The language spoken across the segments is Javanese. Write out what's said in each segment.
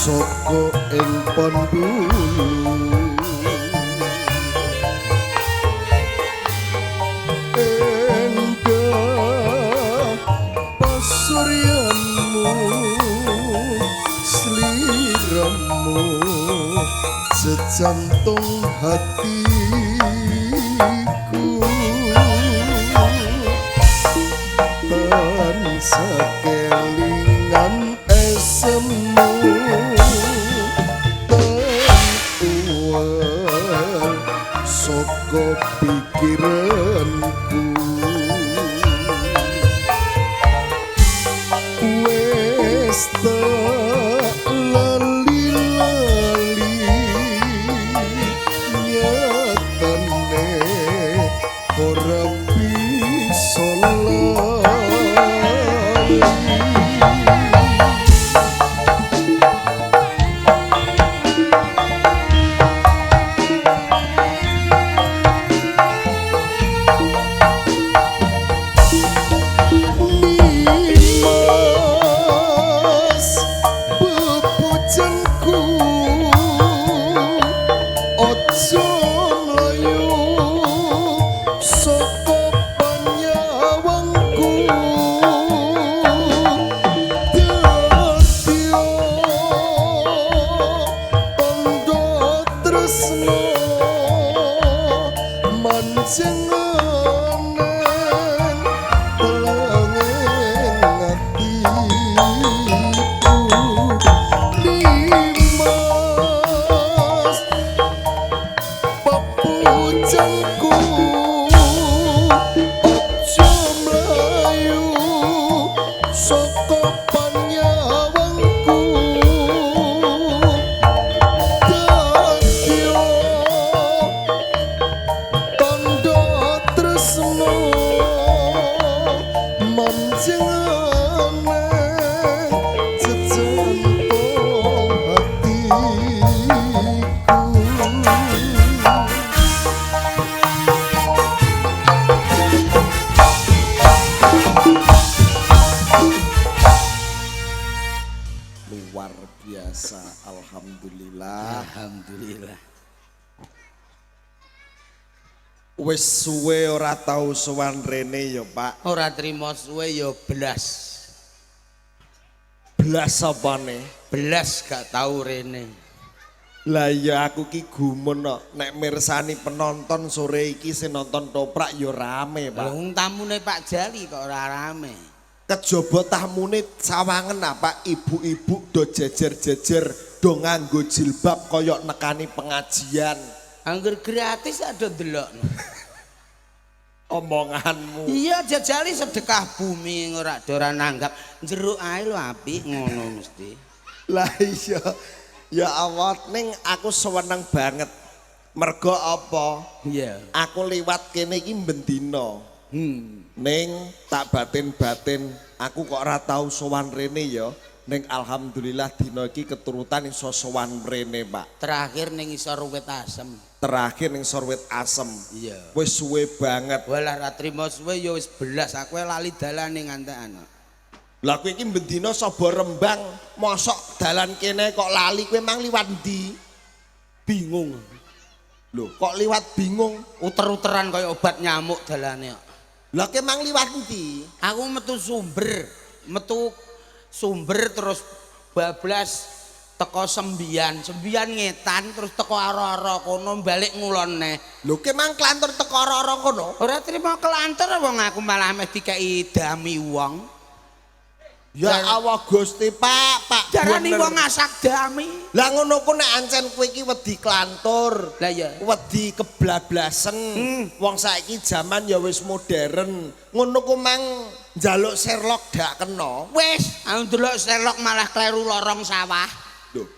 saka ing pandulu endah pasuryanmu sliramu sejantung hatiku tansah kelingan esemu tan saka pikiranku wis tak lali-lali nyatane ora bisa lali. Nimas bepujanku ojo mlayu saka panyawangku dadi tandha tresno manjing Nimas pepujanku ojo mlayu saka panyawangku dadi tandha tresno manjing sejantung hatiku. Luar biasa, alhamdulillah. Alhamdulillah. Wis suwe ora tau sowan rene ya, Pak. Ora trimo suwe ya blas. Blas apane? Blas gak tau rene. Lah ya aku ki gumun kok nek mirsani penonton sore iki sing nonton toprak ya rame, Pak. Wong tamune Pak Jali kok ora rame. Kejaba tamune sawangen apa ibu-ibu do jejer-jejer do nganggo jilbab koyok nekani pengajian. Angger gratis ada ndelokno. Omonganmu. Iya jajali sedekah bumi ora ora nanggap. Jeruk ae lho apik ngono mesti. Lah iya. Ya Allah, ning aku seneng banget. Mergo apa? Iya. Aku liwat kene iki bendina. Ning tak batin-batin aku kok ora tau sowan rene ya. Ning alhamdulillah dina iki keturutan iso sowan rene, Pak. Terakhir ning isor wit asem. Terakhir ning isor wit asem. Iya. Wis suwe banget. Walah ra trimo suwe ya wis belas aku lali dalane ngantekan. Lah kowe iki bendina saba Rembang, mosok dalan kene kok lali kowe mang liwat ndi? Bingung. Lho, kok liwat bingung? Uter-uteran kaya obat nyamuk dalane kok. Lah kowe mang liwat ndi? Aku metu sumber terus bablas teko Sembian, Sembian ngetan terus teko aro-aro kono balik ngulon neh. Lho kowe mang klantur teko aro-aro kono? Ora trimo kelantur wong aku malah meh dikeki dami wong. Ya Allah Gusti Pak, Pak. Darani wong ngasak dami. Lah ngono ku nek ancen kowe iki wedi klantur. Lah iya. Wedi keblablasen. Wong saiki jaman ya wis modern. Ngono ku mang njaluk Sherlock dak kena. Wis, aku ndelok Sherlock malah kleru lorong sawah. Lho.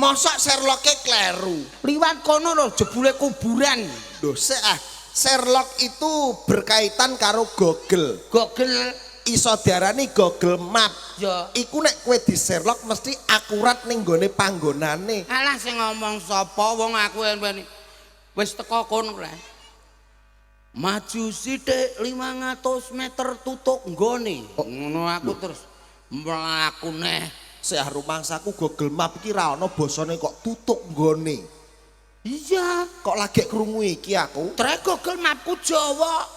Mosok Sherlocke kleru? Liwat kono lho jebule kuburan. Lho, sik ah. Sherlock itu berkaitan karo Google. Google Iso diarani Google Map. Ya. Iku nek kowe di Sherlock mesti akurat ning gone panggonane. Alah sing ngomong sapa wong aku wis teko kono lah. Maju sithik 500 meter tutuk nggone. Ngono aku terus mlaku neh. Sik rumangsaku Google Map iki ra ana basane kok tutuk nggone. Iya. Kok lagi krungu iki aku? Tre Google Mapku Jawa.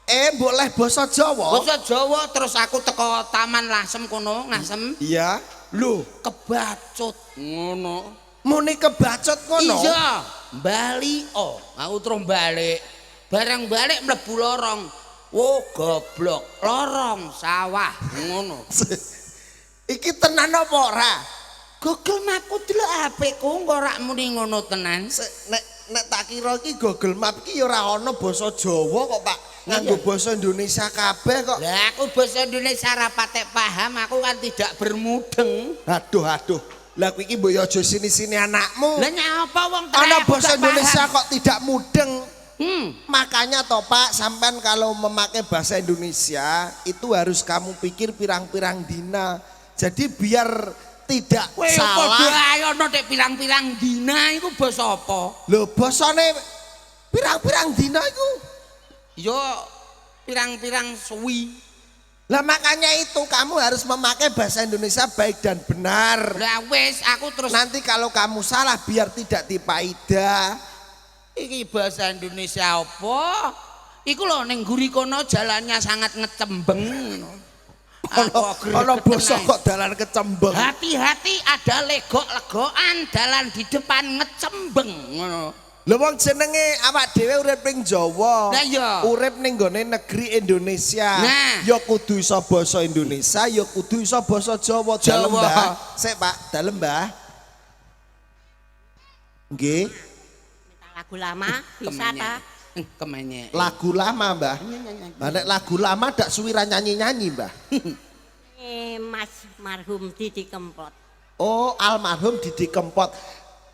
Mbok leh basa Jawa? Basa Jawa terus aku teko Taman Lasem kono, Ngasem. Iya. Lho, kebacut ngono. Muni kebacut ngono? Iya, bali oh, aku terus balik. Bareng balik mlebu lorong. Wo goblok, lorong sawah ngono. Iki tenan apa ora? Google Mapku delok HP-ku engko rak muni ngono tenan. Nek nek tak kira iki Google Map iki ya ora ana basa Jawa kok, Pak. Nganggo basa Indonesia kabeh kok. Lah aku basa Indonesia ra patek paham, aku kan tidak bermudeng. Aduh, aduh. Lah kowe iki mbok ya aja sini-sini anakmu. Lah nyapa wong Ana basa Indonesia kok tidak mudeng. Makanya toh Pak, sampean kalau memakai bahasa Indonesia itu harus kamu pikir pirang-pirang dina. Jadi biar tidak Kowe padha salah. ae ana tek pirang-pirang dina iku basa apa? Lho basane pirang-pirang dina iku. Ya pirang-pirang suwi. Lah makanya itu kamu harus memakai bahasa Indonesia baik dan benar. Lah wis aku terus Nanti kalau kamu salah biar tidak dipaida. Iki bahasa Indonesia apa? Iku lho ning guri kono jalannya sangat ngecembeng. Ono ono basa kok dalan kecembeng. Hati-hati ada legok-legokan dalan di depan ngecembeng ngono. Lho wong jenenge awak dhewe urip ning Jawa. Lah iya. Urip ning gone negeri Indonesia. Nah. Ya kudu iso basa Indonesia, ya kudu iso basa Jawa. Dalem, Jawa. Mbah. Sik, Pak, dalem, Mbah. Nggih, Lagu lama bisa ta? Kemenye. Lagu lama, Mbah. Lah nek lagu lama dak suwi ra nyanyi-nyanyi, Mbah. Mas marhum Didi Kempot. Oh, almarhum Didi Kempot.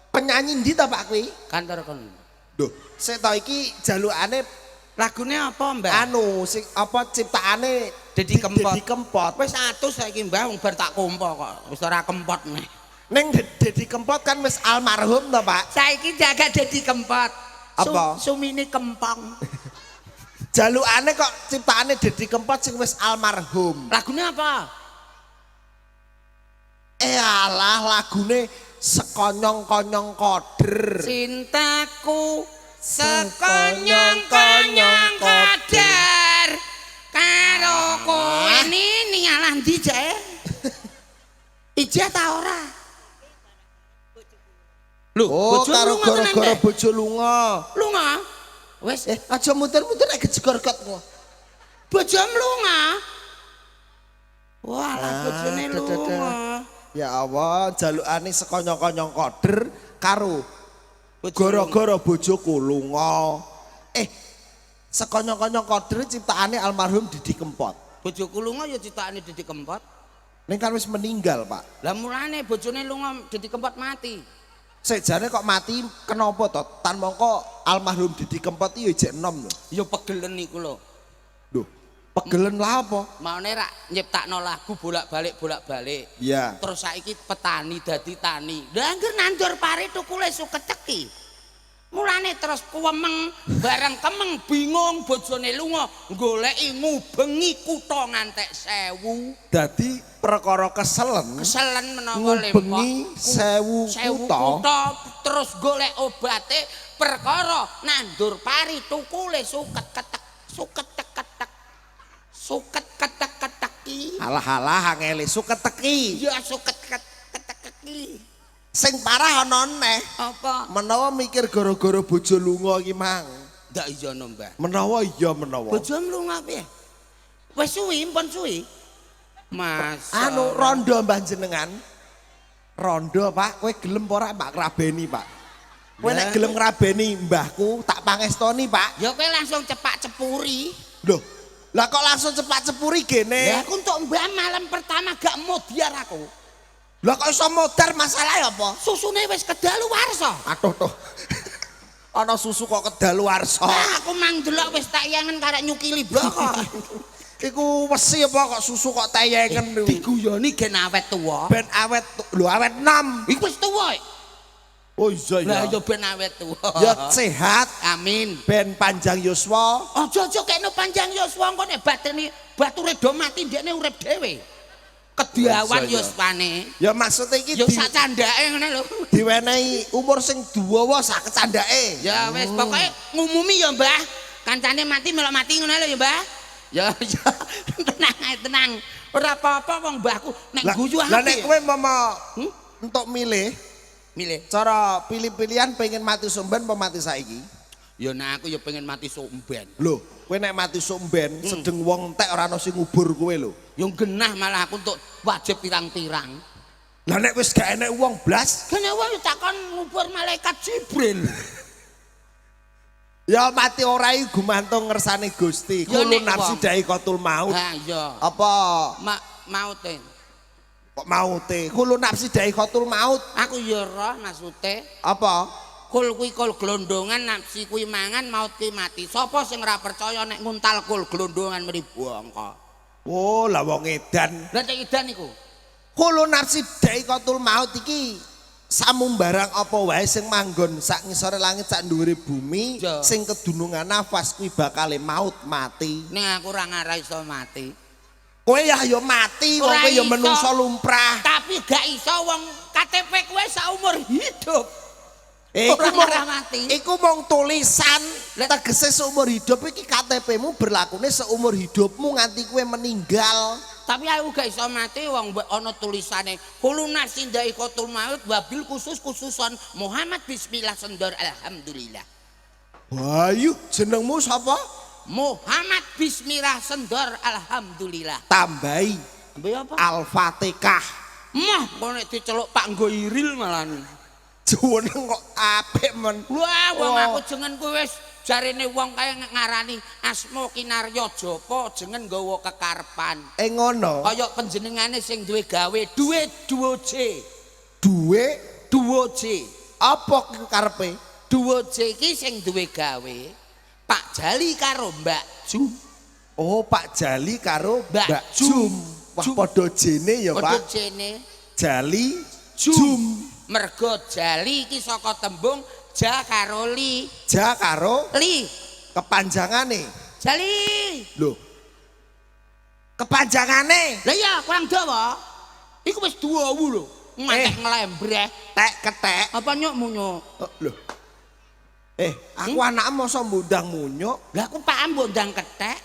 Penyanyi ndi ta, Pak kuwi? Kantor kono. Duh, sik to iki jalukane Lagune apa, Mbah? Anu sing apa ciptaane Didi Kempot. Didi Kempot. Wis atus saiki Mbah wong bar tak kompo kok. Wis ora kempot neh. Ning Didi Kempot kan wis almarhum to, Pak. Saiki jaga Didi Kempot. Apa? Sumine kempong. Jalukane kok ciptaane Didi Kempot sing wis almarhum. Lagune apa? Alah lagune sekonyong-konyong koder. Cintaku sekonyong-konyong koder karo kowe nini alah ndi jae? Ijeh ta ora? Lho, Oh, bojomu karo lunga tenan, gara-gara Dek? bojo lunga. Lunga? Wis, Aja muter-muter nek kejegor-kot. Bojomu lunga. Wah, lah Ah, bojone dah, dah, dah. lunga. Ya Allah, jalukane sekonyong-konyong koder karo Bojo gara-gara bojoku lunga. Sekonyong-konyong koder ciptaane almarhum Didi Kempot. Bojoku lunga ya ciptaane Didi Kempot. Ning kan wis meninggal, Pak. Lah mulane bojone lunga Didi Kempot mati. Sejane kok mati kenapa to? Tan mongko almarhum Didi Kempot iki ya jek enom lho. Ya pegelen iku lho. Lho, pegelen lah apa? Maune rak nyiptakno lagu bolak-balik bolak-balik. Iya. Terus saiki petani dadi tani. Lah angger nandur pari tukule suketeki. Mulane terus kuwemeng bareng kemeng bingung bojone lunga goleki ngubengi kutha ngantek 1000. Dadi perkara keselen Keselen menawa lempok. ngubengi 1000 1000 kutha. Kutha terus golek obate perkara nandur pari tukule suket ketek suket ketek suket ketek keteki. Alah-alah angele suketeki. Ya suket ketek. Sing parah ana neh. Apa? Menawa mikir gara-gara bojo lunga iki mang. Ndak iya no, Mbah. Menawa iya menawa. Bojomu lunga piye? Wis suwi, mpun suwi. Mas. Anu rondo Mbah jenengan. Rondo, Pak, kowe gelem apa ora Pak ngrabeni, Pak? Kowe nek gelem ngrabeni mbahku tak pangestoni, Pak. Ya kowe langsung cepak cepuri. Loh, lah kok langsung cepak cepuri gene? Lah aku untuk mbah malam pertama gak modiar aku. Lah kok iso modar masalah apa? Susune wis kedaluwarsa. Aduh toh. Ana susu kok kedaluwarsa. Lah aku mang delok wis tak yengen karek nyukili bloko. Iku wesi apa kok susu kok teyengen niku? Diguyoni gen awet tuwa. Ben awet lho awet 6. Iku wis tuwa. Oh iya. Lah ya ben awet tuwa. Ya sehat, Amin. ben panjang yuswa. Aja-aja kekno panjang yuswa engko nek batene bature do mati ndekne urip dhewe. Kedawan Iya, iya. yuswane. Ya maksudnya iki Ya sak candake ngene lho. Diwenehi umur sing dawa sak kecandake. Ya wis pokoke ngumumi ya, Mbah. Kancane mati melok mati ngono lho ya, Mbah. Ya ya tenang ae tenang. Ora apa-apa wong mbahku nek guyu Lah nek apik. kowe momo Hmm? entuk milih, Milih. Cara pilih-pilihan pengen mati sumben apa mati saiki? Ya nek aku ya pengen mati sumben. Lho, kowe nek mati sumben, sedeng wong entek ora ana sing ngubur kowe lho. Yo genah malah aku untuk wajib pirang-pirang. Lah nek wis gak enek wong blas, Kene wong takon ngubur malaikat Jibril. Ya mati ora iki gumantung ngersane Gusti. Ya, Kulo nek nafsi wong. daikotul maut. Ha iya. Apa Maute. Kok maute? Kulo nafsi daikotul maut. Aku ya roh maksude. Apa? Kul kuwi kul glondongan, nafsi kuwi mangan, maut kuwi mati. Sapa sing ora percaya nek nguntal kul glondongan mri bongko. Oh, lah wong edan. Lah cek edan iku. Kulo nafsi daikotul maut iki samumbarang apa wae sing manggon sak ngisore langit sak dhuwure bumi Ya. sing kedunungan nafas kuwi bakale maut mati. Ning aku ora ngarah iso mati. Kowe ya ya mati, wong Ora kowe ya iso. menungso lumrah. Tapi gak iso wong KTP kowe saumur hidup. Iku Ora mung ngarah mati. Iku mung tulisan Lah- tegese seumur hidup iki KTP-mu berlakune seumur hidupmu nganti kowe meninggal. Tapi aku gak iso mati wong mbok ana tulisane kulo nafsin dha'iqatul maut wabil khusus khususon Muhammad bismillah sendor alhamdulillah. Bayu, jenengmu sapa? Muhammad bismillah sendor alhamdulillah. Tambahi Mbok apa? Al-Fatihah. Mah kok nek diceluk Pak Nggoiril malahan. Juweneng kok apik men. Wah, wong Oh. aku jenengku wis jarene wong kae ngarani Asma Kinarya Japa jeneng nggawa kekarepan. Ngono. Kaya panjenengane sing duwe gawe duwe 2J. Duwe 2J. apa karepe? 2J iki sing duwe gawe Pak Jali karo Mbak Jum. Oh, Pak Jali karo Mbak Mbak Jum. Jum. Wah, Jum. padha jene ya, Padha Pak. jene Jali Jum. Jum. Mergo Jali iki saka tembung ja karo li. Ja karo Li. kepanjangane. Jali. Lho. Kepanjangane Lah iya kurang dawa. Iku wis dawa lho. Ngantek nglembreh. tek ketek. Apa nyuk munyuk? Oh, lho. Aku anakmu masa mbundang munyuk, Lah aku pak mbok ndang kethek,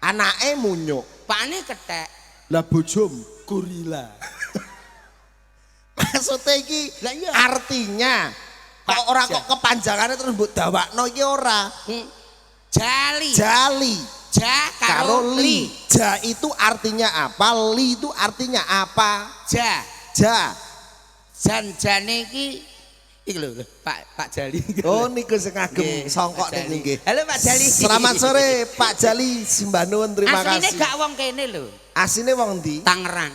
anake munyuk. pakane kethek. Lah bojomu Gorila. maksudnya iki Lah iya. artinya kok Pak ora Ja. kok kepanjangannya terus mbok dawakno iki ora. Jali. Jali Ja karo karo li. li. Ja itu artinya apa? Li itu artinya apa? Ja. Ja. Jan-jane iki iki lho lho, Pak Pak Jali. Oh niku sing ngagem Nggih, songkok Pak Jali. niku nggih. Halo, Pak Jali. Selamat sore Pak Jali, simbah nuwun terima Asline kasih. gak wong kene lho, Asine wong ndi? Tangerang.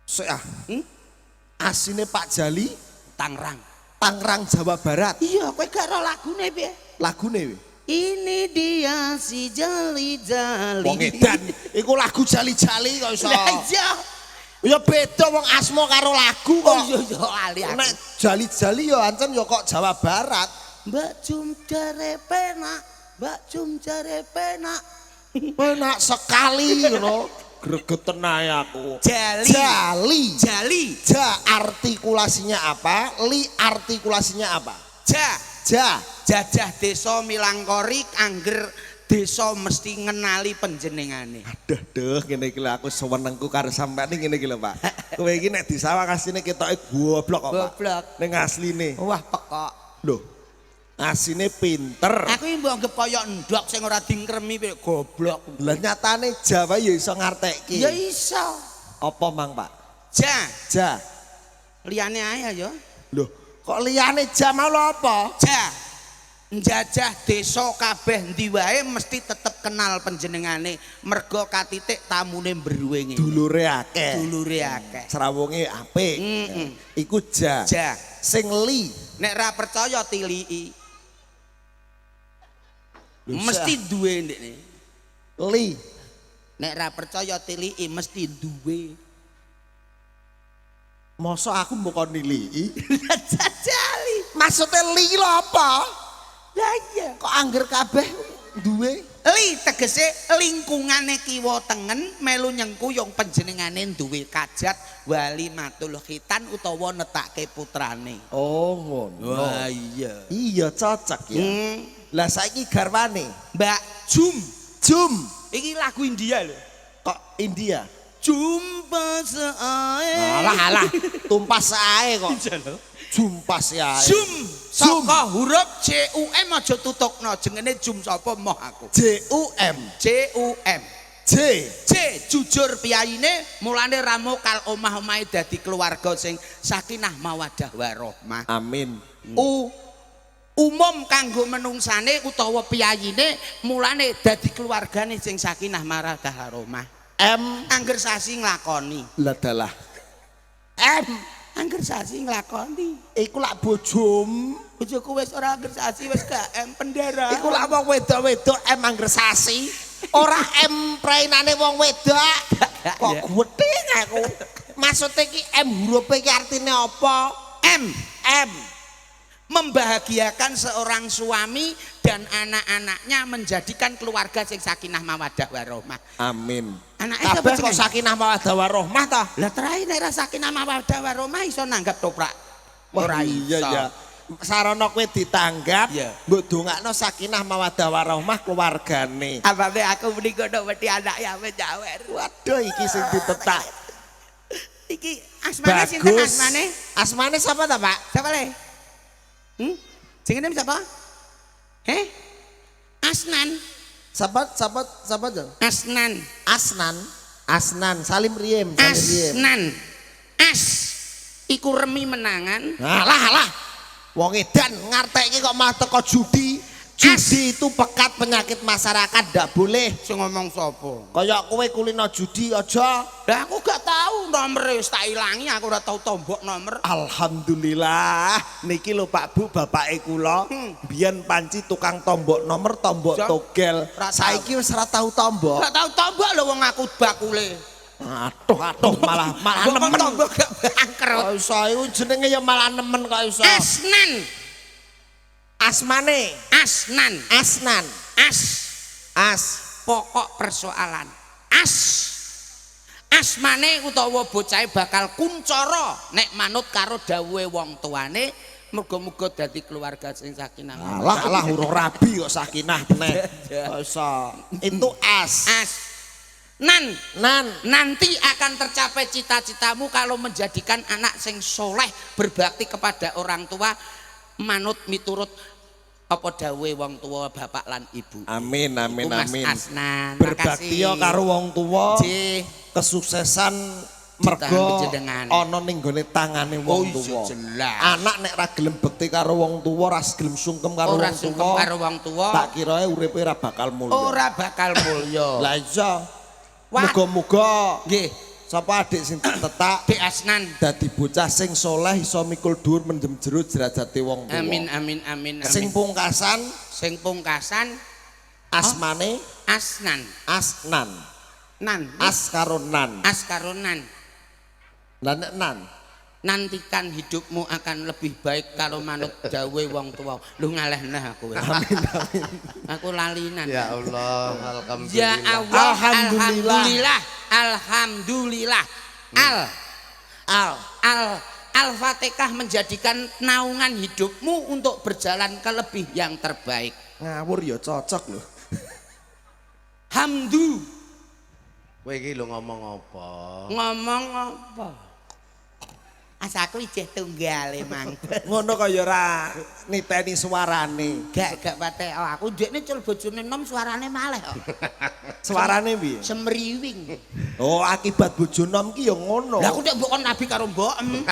Sik ah. Hmm? Asine Pak Jali Tangerang. Tangerang Jawa Barat. Iya, kowe gak ro lagune piye? Lagune wi. Ini dia si Jali Jali. Wong edan, iku lagu jali-jali kok iso. Lah iya. Ya beda wong asma karo lagu kok. Oh iya iya lali aku. Nek jali-jali ya ancen ya kok Jawa Barat. Mbak Jum jare penak, Mbak Jum jare penak. Penak sekali ngono. Gregeten ae aku. Jali. Jali. Jali. Ja artikulasinya apa? Li artikulasinya apa? Ja. Ja. Jajah desa Milangkori angger desa mesti ngenali panjenengane. Aduh duh ngene iki lho aku sewenengku karo sampean iki ngene iki lho Pak. Kowe iki nek disawang asline ketoke goblok kok Pak. Goblok. Ning asline. Wah pekok. Lho. Asine pinter. Aku iki mbok anggap kaya endhok sing ora dingkremi piye goblok. Lah nyatane Jawa ya iso ngartekke. Ya iso. Apa mang Pak? Ja, Ja. liyane ae ya. Lho, kok liyane ja mau lho apa? Ja. Njajah desa kabeh ndi wae mesti tetep kenal panjenengane merga katitik tamune mbruwe ngene. Dulure akeh. Dulure akeh. Srawunge apik. Mm-mm. Iku ja. Ja. Sing li. Nek ra percaya tiliki. Lho, Mesti duwe ndekne. Li. Nek ra percaya tiliki mesti duwe. Mosok aku mbok kon niliki? Jajali. Maksudnya li lho apa? Lah iya. Kok angger kabeh Duwe. Li tegese lingkungane kiwa tengen melu nyengkuyung panjenengane duwe kajat walimatul khitan utawa netake putrane. Oh, ngono. Wah iya. Iya cocok ya. Lah saiki garwane Mbak Jum. Jum. Iki lagu India lho. Kok India? Jumpa seae. Alah alah, tumpas ae kok. Jumpas ae. Jum saka huruf J U M aja tutukno, jengene Jum sapa moh aku. J U M. J U M. J. C jujur piyayine mulane ramokal omah-omahe dadi keluarga sing sakinah mawadah warahmah. Amin. U. Umum kanggo menungsane utawa piyayine mulane dadi keluargane sing sakinah mawadah warahmah. M. Angger sasi nglakoni. Ladalah. M. Angger sasi nglakoni. Iku lak bojom. Bojoku wis ora angger sasi wis gak M pendara. Iku lak wong wedok-wedok M angger sasi. Ora M prainane wong wedok. Kok gwething aku. Maksude iki M hurufe iki artine apa? M. M. Membahagiakan seorang suami dan anak-anaknya menjadikan keluarga sing sakinah mawadah warahmah. Amin. Anake sapa Kabeh kok jenenge? Sakinah mawadah warahmah ta? Lah terakhir nek ra sakinah mawadah warahmah iso nanggap toprak. Wah, Ora iya iso. ya. Sarana kowe ditanggap, mbok dongakno sakinah mawadah warahmah keluargane. Ababe aku muni ngono wedi anak ya nyawer. Waduh iki sing ditetak. Iki asmane sinten Bagus. asmane? Asmane sapa ta, Pak? Siapa le? Hmm? Jenenge siapa? Heh? Asnan. Sapa sapa sapa jeng? Asnan. Asnan. Asnan, Salim Riem, Salim Riem. Asnan. As iku remi menangan. Alah alah. Wong edan ngartekke kok malah teko judi. Judi itu pekat penyakit masyarakat, ndak boleh. Sing ngomong sapa? Kaya kowe kulino judi aja. Lah aku gak tahu nomor wis tak ilangi, aku ora tau tombok nomor. Alhamdulillah niki lho Pak Bu bapake kula biyen panci tukang tombok nomor, tombok togel. Ra tau. Saiki wis ora tau tombok. Gak tau tombok lho wong aku bakule. Aduh aduh malah malah Mbok kon nemen. tombok gak bangkrut. Kok iso iku jenenge ya malah nemen kok iso. Asnan. Asmane Asnan. Asnan. As As pokok persoalan. As asmane utawa bocahe bakal kuncara nek manut karo dawuhe wong tuane, muga-muga dadi keluarga sing sakinah. Alah alah urung rabi kok sakinah meneh. Kok iso. Itu as. As. Nan. Nan. Nanti akan tercapai cita-citamu kalau menjadikan anak sing soleh, berbakti kepada orang tua, manut miturut apa dawuhe wong tua bapak lan ibu. Amin amin Iku Mas amin. Asnan. Berbakti Makasih. karo wong tua. Nggih. Kesuksesan tangan mergo panjenengan. ana ning gone tangane wong Oh, iya, tuwa. jelas. Anak nek ra gelem bekti karo wong tuwa, ra gelem sungkem karo Ora wong sungkem tuwa, karo wong tuwa. tak kirae uripe ra bakal mulya. Ora bakal mulya. Lah iya. Wah. Muga-muga Nggih, sapa adik sing tetak Dik Asnan. dadi bocah sing soleh iso mikul dhuwur mendem jero derajate wong tuwa. Amin amin amin amin. Sing pungkasan Sing pungkasan asmane Asnan. Asnan. Nan. As karo nan. As karo nan. Lah nek nan Nantikan hidupmu akan lebih baik kalau manut dawuhe wong tua. Lu ngalehna aku. Amin amin. Aku lalinan. Ya Allah, alhamdulillah. Ya Allah, Alhamdulillah. alhamdulillah, alhamdulillah. Al Al al Al-Fatihah menjadikan naungan hidupmu untuk berjalan ke lebih yang terbaik. Ngawur ya cocok lho. Hamdu Kowe iki lho ngomong apa? ngomong apa? Asaku ijeh tunggal emang. Ngono kaya ora niteni suarane. Gak gak pate. Oh, aku ndekne cul bojone nom suarane maleh kok. Suarane piye? Semriwing. Oh, akibat bojo nom ki ya ngono. Lah aku nek mbok kon rabi karo mbokem.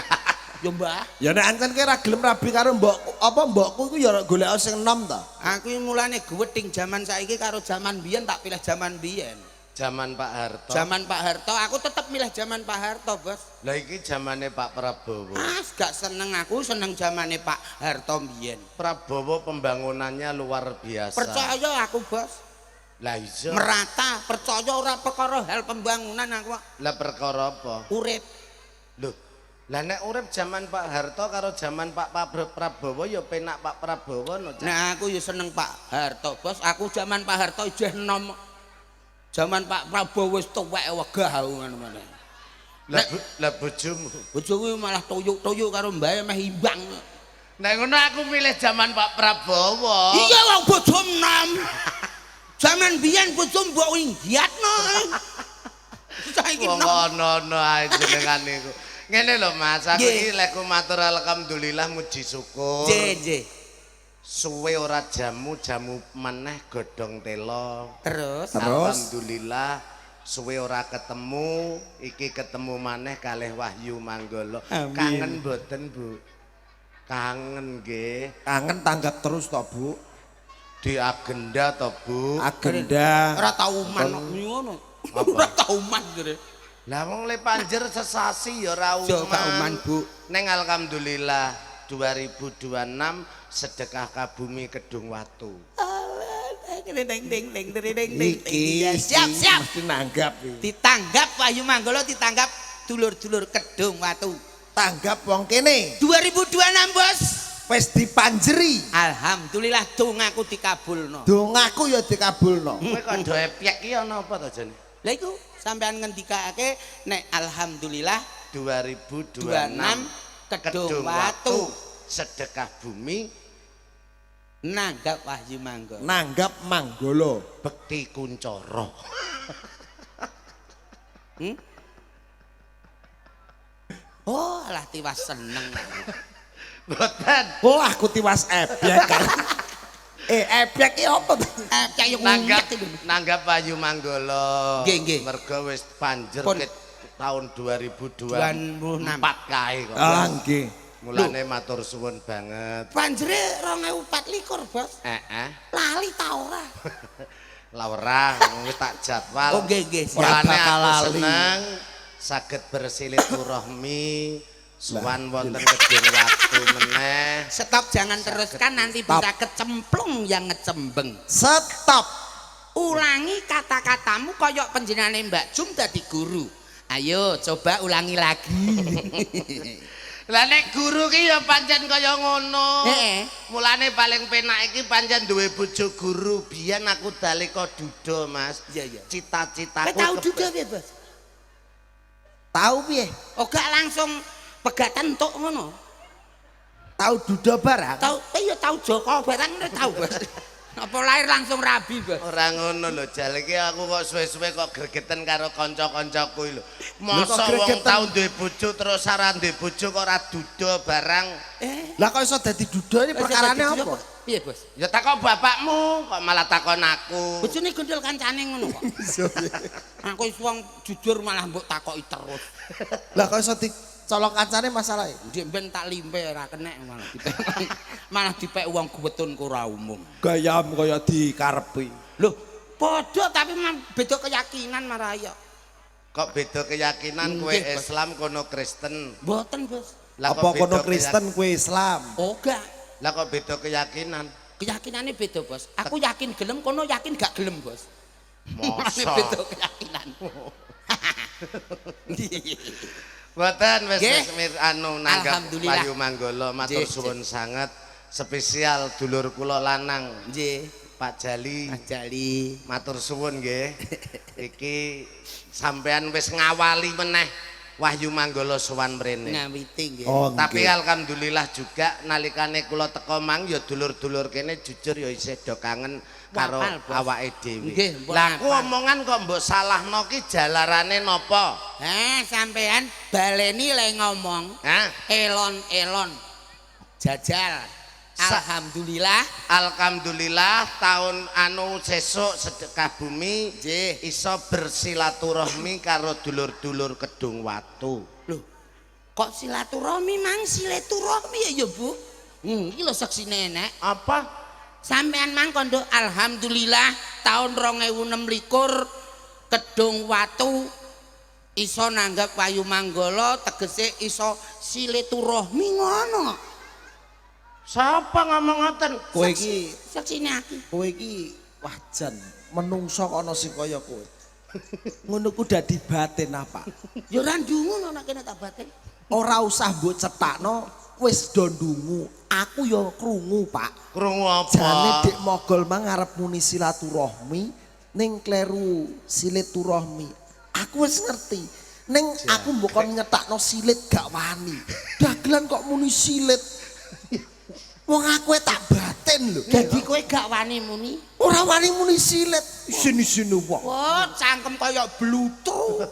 Ya Mbah. Ya nek ancen ki ora gelem rabi karo mbok apa mbokku iku ya golek sing nom ta. Aku iki mulane gwething jaman saiki karo jaman biyen tak pilih jaman biyen. Zaman Pak Harto. Jaman Pak Harto, aku tetep milih jaman Pak Harto, Bos. Lah iki zamane Pak Prabowo. Ah, gak seneng aku, seneng zamane Pak Harto biyen. Prabowo pembangunannya luar biasa. Percaya aku, Bos. Lah iya. Merata, percaya ora perkara hal pembangunan aku kok. Lah perkara apa? Urip. Loh, Lah nek urip jaman Pak Harto karo jaman Pak Prabowo ya penak Pak Prabowo no. Cak. Nah aku ya seneng Pak Harto, Bos. Aku jaman Pak Harto ijeh enom. Jaman Pak Prabowo wis tuwek wegah aku ngono meneh. Lah lah bojomu. Bojoku malah tuyuk-tuyuk karo mbae meh imbang. Nek ngono aku milih jaman Pak Prabowo. Iya wong bojo enom. Jaman biyen bojo mbok inggiatno. Saiki Wong enom. ono-ono ae jenengan niku. Ngene lho Mas, aku Nggih. iki lek matur alhamdulillah muji syukur. Nggih, nggih. Suwe ora jamu-jamu meneh godhong telo. Terus Terus? Alhamdulillah suwe ora ketemu, iki ketemu maneh kalih Wahyu Manggala. Amin. Kangen mboten, Bu? Kangen nggih. Kangen tanggap terus toh, Bu. Di agenda to, Bu? Agenda. ora tau uman kok ngono. Ora tau uman jere. Lah wong le panjer sesasi ya ora uman. Jo gak uman, Bu. Neng alhamdulillah 2026 sedekah kabumi Kedung Watu. Iki Siap, siap. mesti nanggap iki. Ditanggap Wahyu Manggala, ditanggap dulur-dulur Kedung Watu. Tanggap wong kene. 2026, Bos. Wis dipanjeri. Alhamdulillah dongaku dikabulno. Dongaku ya dikabulno. Kowe kok do epyek ki ana apa to jane? Lah iku sampean ngendikake nek alhamdulillah 2026 26 Kedung Watu sedekah bumi nanggap Wahyu Manggala. Nanggap Manggala. bekti kuncoro. Hmm? Oh, alah tiwas seneng. Mboten. Oh, aku tiwas ebyek. Ebyek ki apa? Ebyek yo Nanggap ngunyek itu. nanggap Wahyu Manggala. Nggih, nggih. Mergo wis panjer Pun. ket tahun 2024 kae kok. Ah, nggih. Mulane matur suwun banget. Panjere 2024, Bos. Heeh. Lali ta ora? Lah ora, wis tak jadwal. Oh, nggih, nggih, siap. Mulane Ora bakal aku lali. seneng saged bersilaturahmi suwan wonten Kedung Watu meneh. Stop, jangan teruskan, nanti Stop. bisa kecemplung yang ngecembeng. Stop. Ulangi kata-katamu koyok panjenengane Mbak Jum dadi guru. Ayo coba ulangi lagi. Lah nek guru ki ya pancen kaya ngono. Heeh. Mulane paling penak iki pancen duwe bojo guru. Biyen aku dalika duda, Mas. Iya, iya. Cita-citaku Kowe tau duda piye, Bos? Tahu piye? Oh, gak langsung pegatan tok ngono. Tahu duda barang? Tau, iya tau Joko barang ngono tau, Bos. Apa lahir langsung rabi, Bos? Ora ngono lho, Jal, iki aku kok suwe-suwe kok gregeten karo kanca-kancaku iki lho. Lho, kok Masa wong gregeten? tau duwe bojo terus ora duwe bojo kok ora duda barang. Lah kok iso dadi duda ini perkarane apa? Piye, Bos? Ya takon bapakmu, kok malah takon aku. Bojone gondol kancane ngono kok. Aku wis wong jujur malah mbok takoki terus. Lah kok iso dicolong kancane masalahe? Ndek ben tak limpe ora kenek malah dipek. Malah dipek wong guwetun ku ora umum. Gayam kaya dikarepi. Loh, padha tapi beda keyakinan marah ya. Kok beda keyakinan kowe Nggih, Bos. Islam kono Kristen? Mboten, Bos. Lah Apa kok kono beda Kristen kowe Islam? Oh, gak. Lah kok beda keyakinan? Keyakinane beda, Bos. Aku yakin gelem, kono yakin gak gelem, Bos. Masa? Beda keyakinan. Mboten wis Nggih. wis anu nanggap Alhamdulillah. Wahyu Manggala matur Nggih, suwun sanget spesial dulur kula lanang Nggih, Pak Jali. Mas Jali. Matur suwun nggih. Iki sampean wis ngawali meneh Wahyu Manggala sowan mrene. Ngawiti nggih. Oh, Tapi nggih. alhamdulillah juga nalikane kula teko mang ya dulur-dulur kene jujur ya isih do kangen karo Wapal, Bos. awake dhewe. Nggih, mbok Lah ku apal. omongan kok mbok salahno ki jalarane napa? Ha, sampean baleni le ngomong. Hah? Elon-elon. Jajal. Alhamdulillah. Alhamdulillah tahun anu sesuk sedekah bumi Nggih. iso bersilaturahmi karo dulur-dulur Kedung Watu. Loh, kok silaturahmi mang silaturahmi ya ya, Bu? Iki lho seksine enek. Apa? Sampean mang kondo alhamdulillah tahun 2026 Kedung Watu iso nanggap Wahyu Manggala tegese iso silaturahmi ngono. Sapa ngomong ngoten? Kowe iki Seksine aku. kowe iki wah jan menungso kok ana sing kaya kowe. Ngono ku dadi batin apa? Ya ora ndungu nek kene tak batin. Ora usah mbok cetakno, wis do ndungu. Aku ya krungu, Pak. Krungu apa? Jane Dik Mogol mang arep muni silaturahmi ning kleru silaturahmi. Aku wis ngerti. Ning aku mbok kon nyetakno silit gak wani. Dagelan kok muni silit. Wong aku tak batin lho. Dadi kowe gak wani muni? Ora wani muni silit. Isin-isin wong. Wah, cangkem kaya blutru.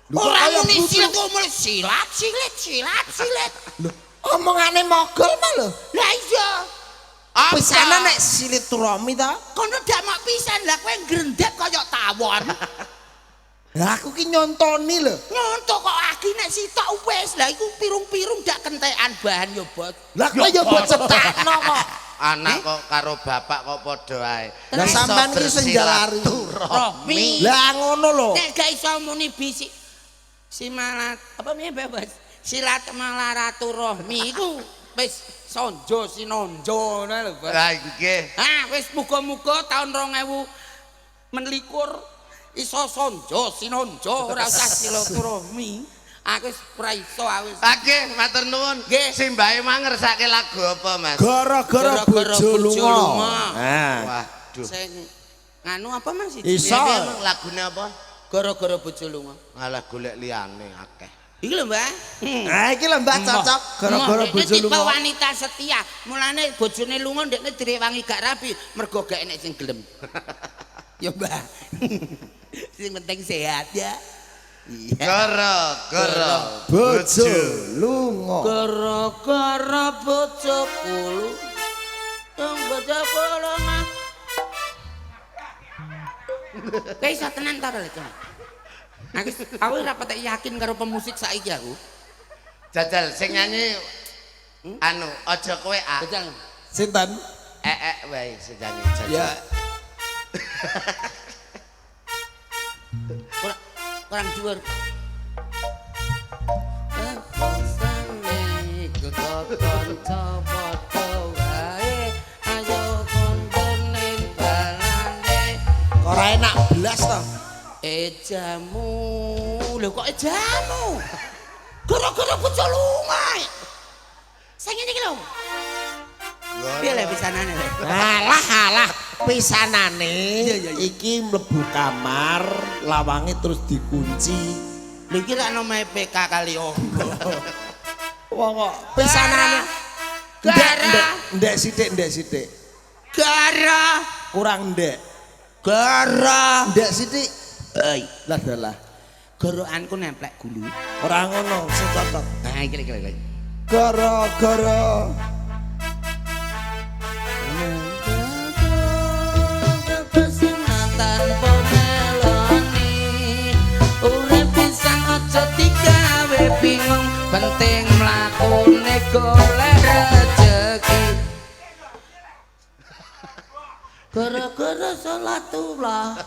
Lho, kok Ora kaya muni blutru? silit kok muni silat, silit, silat, silit. Lho, omongane Mogol mah lho. Lah iya. Apa? Pisanan nek silaturahmi ta? Kono dak mok pisan lah kowe ngrendep kaya tawon. Lah aku ki nyontoni lho. Nyontok kok agi nek sitok wis. Lah iku pirung-pirung dak kentekan bahan ya, Bos. Lah kowe ya mbok cetakno kok. Anak kok karo bapak kok padha ae. Lah Iso sampean ki sing njalari. bersilaturahmi. Lah ngono lho. Nek gak iso muni bisik simalat apa piye, Bos? Silat malaraturahmi iku wis sonjo sinonjo ngono lho, Bos. Lah nggih. Ah, wis muga-muga taun 2021 iso sonjo sinonjo ora usah silaturahmi. Aku wis ora iso aku wis. Nggih, matur nuwun. Nggih. Simbahe mangersake lagu apa, Mas? Gara-gara Gara-gara bojo bojo lunga. lunga. Nah, Waduh. Sing nganu apa Mas? Iso. Piye emang lagune apa? Gara-gara bojo lunga. Alah golek liyane akeh. Iki lho, Mbah. Nah, iki lho Mbak cocok gara-gara Mbah, bojo tipe lunga. wanita setia. Mulane bojone lunga ndekne direwangi gak rabi, mergo gak enek sing gelem. Ya, Mbah. Sing penting sehat ya. Iya. Gara-gara Bojo lunga. Gara-gara bojoku lu. Wong bojoku lunga. Kowe iso tenan ta ora, Cong? Aku ora patek yakin karo pemusik saiki aku. Jajal sing nyanyi anu aja kowe ah. Jajal. Sinten? Ek wae sing nyanyi jajal. Ya. Kurang kurang dhuwur. Ora enak blas to. Ejamu, lho kok ejamu? Gara-gara bojo lunga. Sing ngene iki lho. Piye le pisanane le? Alah alah pisanane iki mlebu kamar lawange terus dikunci. Lho iki lak nomahe PK kali onggo. Wong kok pisanane Gara. Ndek sithik, ndek sithik. Gara. Kurang ndek. Gara. Ndek sithik. Hei, Lah dalah. gorokanku nemplek gulu. Ora ngono sing cocok. Nah, iki iki iki. Gara-gara Bingung penting mlakune golek rejeki. Gara-gara salatullah.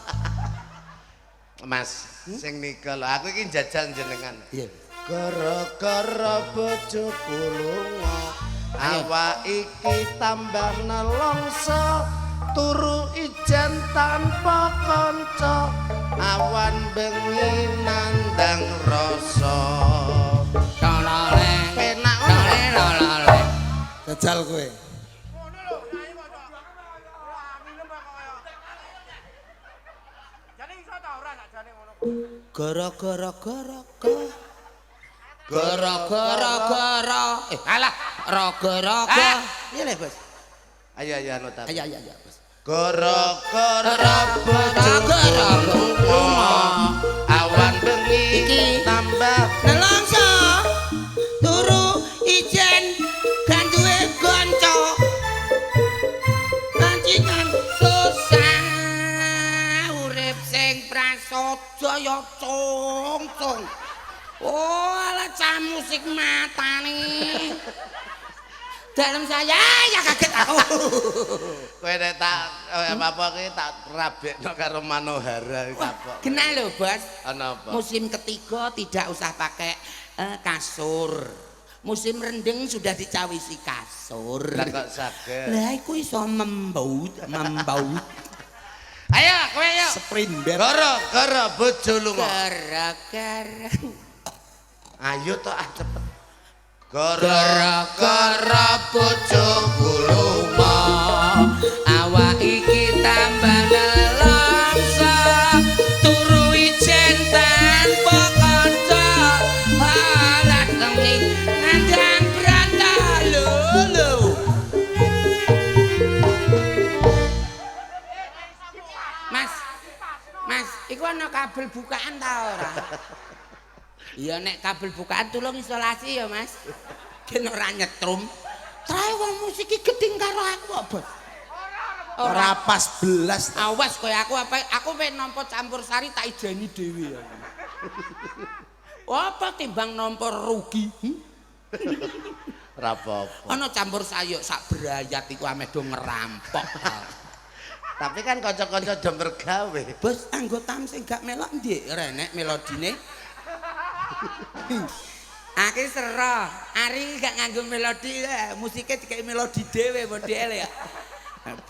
Mas, sing nika lho, aku iki njajal jenengan. Iya. Gara-gara bojoku lunga, awak iki tambah nelongso, turu ijen tanpa kanca, awan bengi nandang rasa. Tololeng. Penak ngono. Tololeng. Jajal kowe. Gara-gara gara gara gara alah raga-raga. Piye le, Bos? Ayo ayo anu ta. Ayo ayo ayo, Bos. Gara-gara bojoku lunga, awan bengi Iki. tambah Nelongso turu ijen ganduwe gonco. Pancingan susah urip sing prasaja ya cung-cung. Oh, ala cah musik matane. Dalam saya ya kaget aku. Kowe nek tak apa-apa ki tak rabekno karo Manohara kapok. Kena lho, Bos. Ana apa? Musim ketiga tidak usah pakai kasur. Musim rendeng sudah dicawisi kasur. Lah kok saged. Lah iku iso membaut, membaut. Ayo kowe ayo. Sprint bed. Gara-gara bojo lunga. Gara-gara. Ayo to ah cepet. Gara-gara bojoku lunga, awak iki tambah nelongso, turu ijen tanpa kanca, alah wengi ngandang branta lho lho. Mas, Mas, iku ana kabel bukaan ta ora? Iya nek kabel bukaan tulung isolasi ya, Mas. Ben ora nyetrum. Trae wong musik iki gedeng karo aku kok, Bos. Ora pas belas. Awas kowe aku apa aku pengen nampa campur sari tak ijeni dhewe ya. Apa timbang nampa rugi? Ora apa-apa. Ana campur sayuk sak berayat iku ameh do ngerampok. Tapi kan kanca-kanca do mergawe. Bos, anggotam sing gak melok ndi? Ora enek melodine. Aku sero, Ari gak nganggo melodi, musike dikeki melodi dhewe modele ya.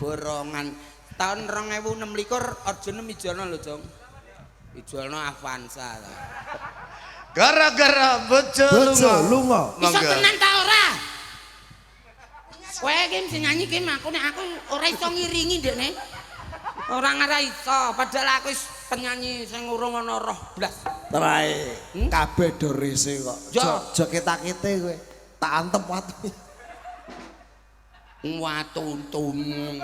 Borongan tahun 2026 Arjuna mijono lho, Jong. Ijolno Avanza ta. Gara-gara bojo Bojo lunga. lunga. Iso tenan ta ora? Kowe iki sing nyanyi ki aku nek aku ora iso ngiringi ndekne. Ora ngara iso, padahal aku wis penyanyi sing urung ana roh blas. Trae kabeh do rese kok. Yo. Aja ketakete kowe. Tak antem watu. Watuntumu.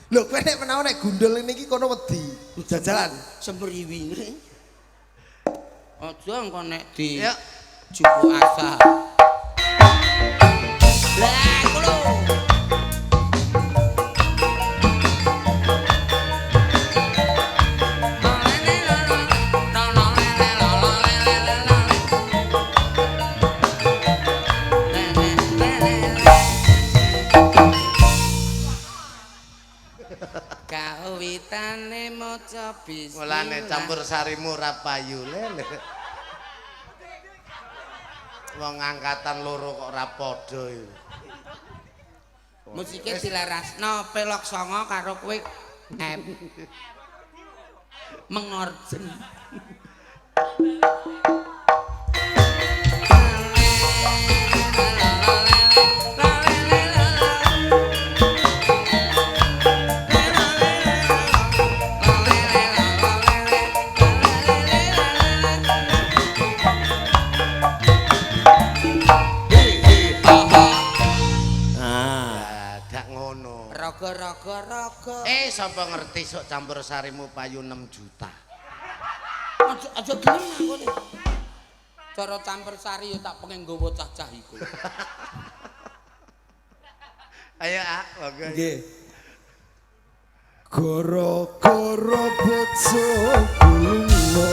Lho kowe nek menawa nek gundul ngene iki kono wedi. Jajalan. Semriwinge. Aja engko nek di Ya. jupuk asa. Lah iku lho. Kawitane maca bismillah. Mulane campur sarimu ora payu lele. Wong angkatan loro kok ora padha iki. Musike dilarasno pelok songo karo kowe M. Mengorjen. Ah. Gak ngono. Raga raga raga. Sapa ngerti sok campur sarimu payu 6 juta. Aja aja gelem aku nih. Cara campur sari ya tak pengen nggawa cah-cah iku. Ayo, ah, monggo. Nggih. Gara-gara bojoku lunga,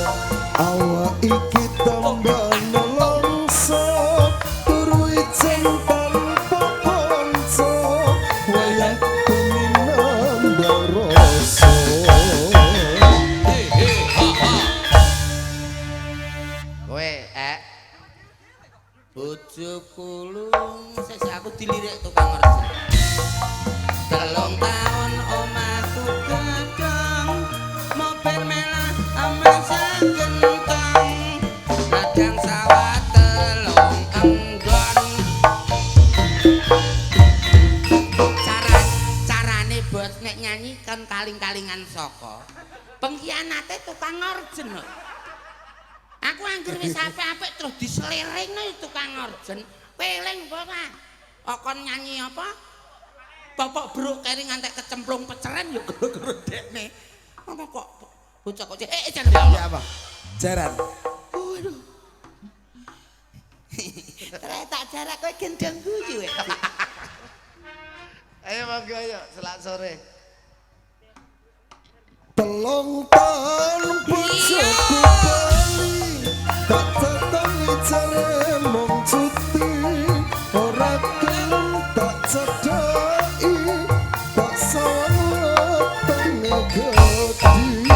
awak iki tambah nelongso, turu ijen tanpa kanca, wayah bengi nambah rasa. Kowe, Bojoku lunga, sik aku dilirik tukang orjen. 3 tahun omahku gedhong, mobil melah aman sakentong, ladang sawah 3 enggon. Carane bos nek nyanyi kan kaling-kalingan saka. Pengkhianate tukang orjen kok. Aku angger wis apik-apik terus diseleringno tukang orjen. Peling apa ora? Okon nyanyi apa? Bapak bruk keri ngantek kecemplung peceren ya gara-gara dekne. Apa kok bocah kok jan ya Allah. Ya apa? Jaran. Waduh. Trek tak jarak kowe gendeng guyu. Ayo monggo ayo selak sore. 3 tahun bojoku bali, tak tetangi jare mung cuti, ora gelem tak cedhaki, tak sawang wetenge gedhi.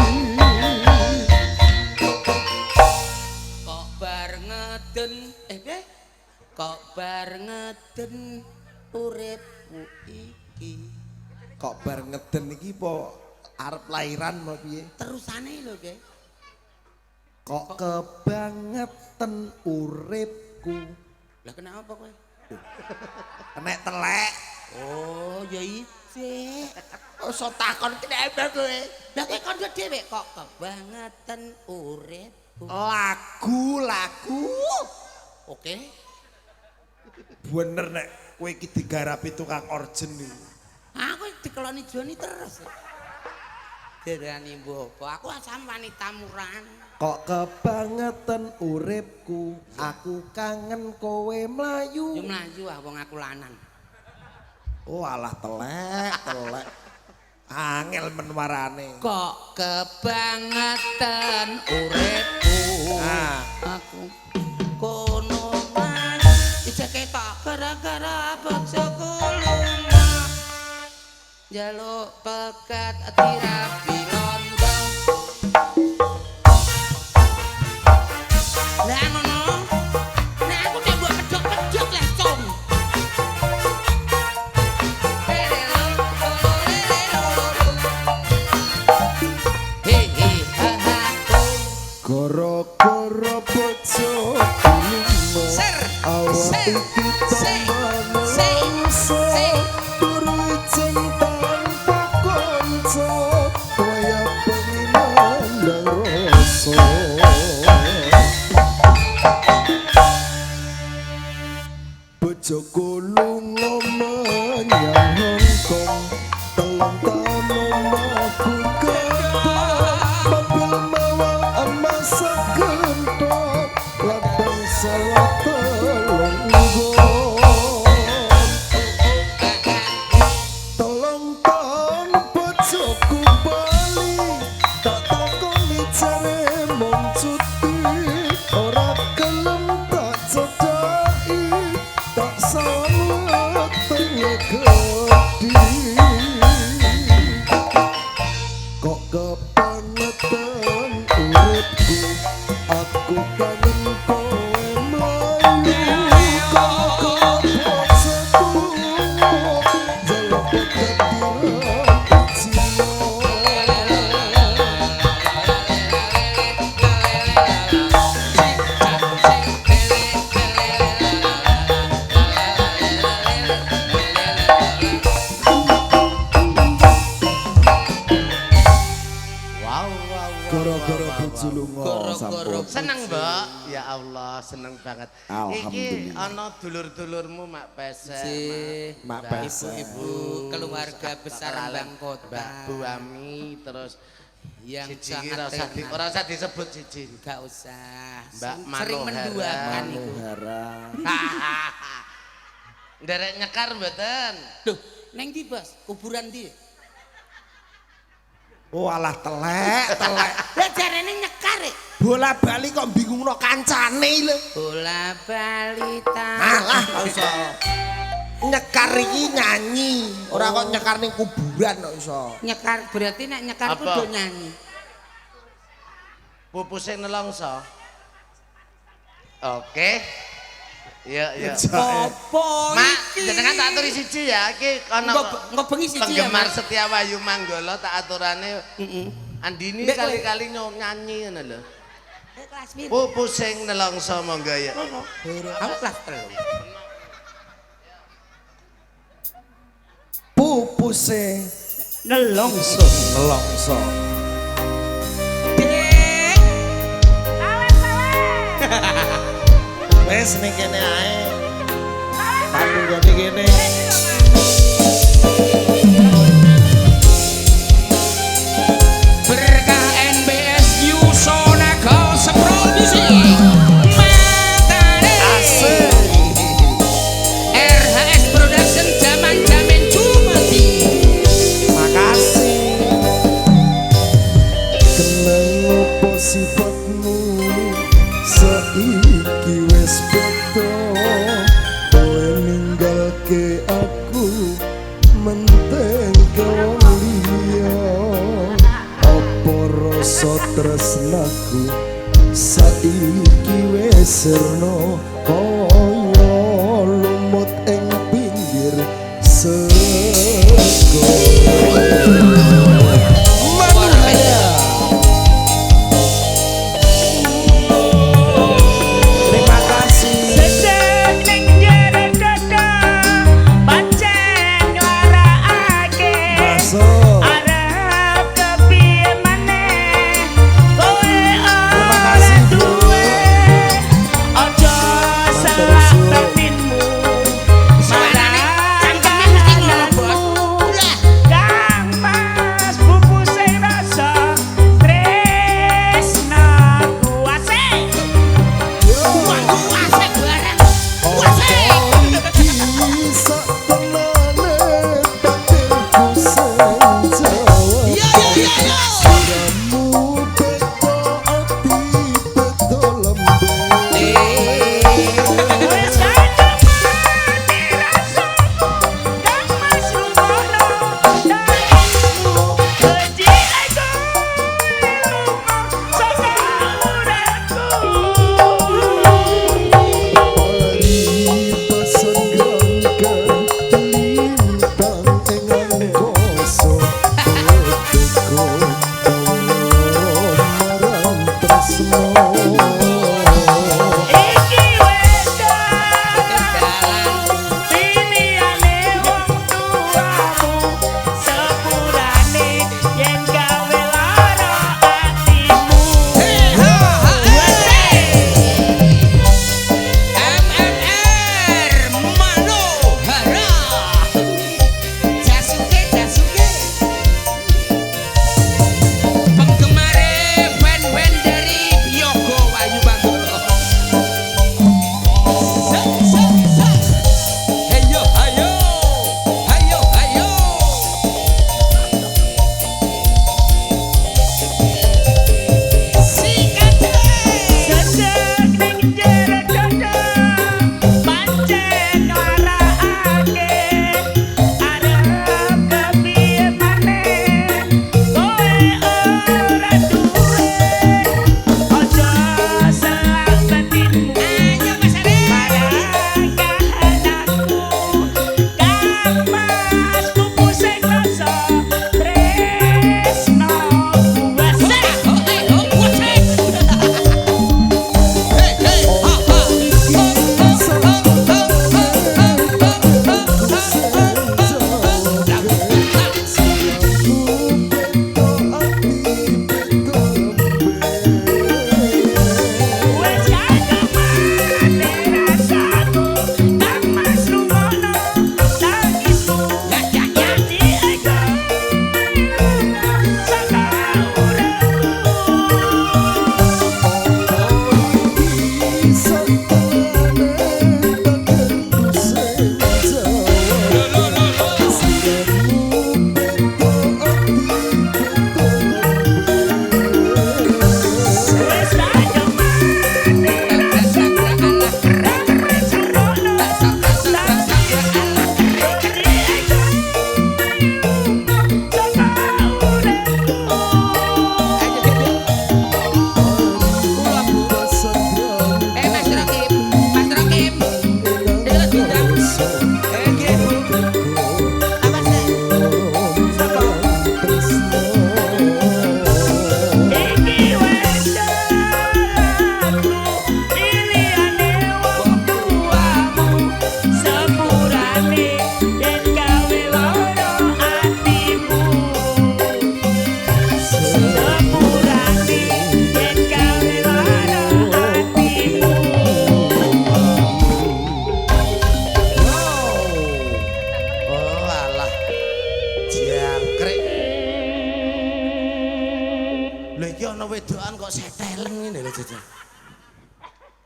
Kok bar ngeden piye? Kok bar ngeden uripku iki. Kok bar ngeden iki po arep lairan apa piye? Terusane lho, Ge. Kok kebangetan uripku. Lah kenapa kowe? Kenek telek. Oh, ya isih. Iso takon kenapa kowe? Lah kowe kondo dhewe kok kebangetan uripku. Lagu-lagu. Oke. Bener nek kowe iki digarapi tukang orjen iki. Aku dikeloni Joni terus. Derani mbok, aku asam wanita murahan. Kok kebangetan uripku, aku kangen kowe mlayu. Yo mlayu ah wong aku lanang. Oh alah telek, telek. Angel menwarane. Kok kebangetan uripku. Ah. Aku kono mlayu isih ketok gara-gara bojoku lunga. Njaluk pegat dirabi londo. Lah ngono. Nek aku nek mbok pedhok-pedhok lah, Cung. He he ha ha. Goro-goro bojoku lunga. Ser, Awak ser, iki se, tambah se, nelongso. se. Turu ijen tanpa kanca. Wayah bengi nandang rasa. Bojoku lunga menyang Hongkong. Telung taun omahku ketok. Mobil mawa emas segenthong. Ladang sawah telung nggon. Telung taun bojoku bali. Tak takoni jare mung cuti. Ora gelem tak cedhaki. Tak sawet wetenge gedhi. Kok kebangetan uripku, aku kangen kowe mlayu. Kok bojoku lunga, njaluk pegat dirabi Cina. Wow, wow, wow. Gara-gara wow, bojo wow. lunga Gara-gara sampun. Seneng, Mbok. Ya Allah, seneng banget. Iki Alhamdulillah. ana dulur-dulurmu Mak Pesek. Sih. Mak Pesek. Ibu-ibu keluarga besar Rembang Kota Mbak Bu Ami terus yang siji iki sangat ora usah di, tenar. ora usah disebut siji. Gak usah. Mbak Sering Manohara. menduakan iku. Manohara. Nderek nyekar mboten? Duh, neng ndi, Bos? Kuburan ndi? Oh alah telek, telek. Lah jarene nyekar e. Bola bali kok bingungno kancane lho. Bola bali ta. Alah kok iso. Nyekar iki nyanyi, ora kok nyekar ning kuburan kok iso. Nyekar berarti nek nyekar Apa? kudu nyanyi. Pupuse nelongso. Oke. Iya, iya. Apa Mak, iki? jenengan tak aturi siji ya. Iki ana Engko bengi siji ya, penggemar Mas. setia Wahyu Manggala tak aturane. Andini Mbak, kowe. kali-kali nyanyi ngono lho. Kelas piro? Pupus sing nelongso monggo ya. Aku kelas 3. Pupuse Nelongso. nelongso. Dek. Wes ning kene ae. Panunggone kene. Berkah NBS Yusonaga Sepro Music. Matane. Asik. RHS Production jaman jamin cumati. Makasih. Kenang opo sifatmu saiki wis beda. Kowe ninggalke aku menteng ke wong liya. Apa rasa tresnaku saiki wis sirna kaya lumut ing pinggir segara. Manuhara. Terima kasih.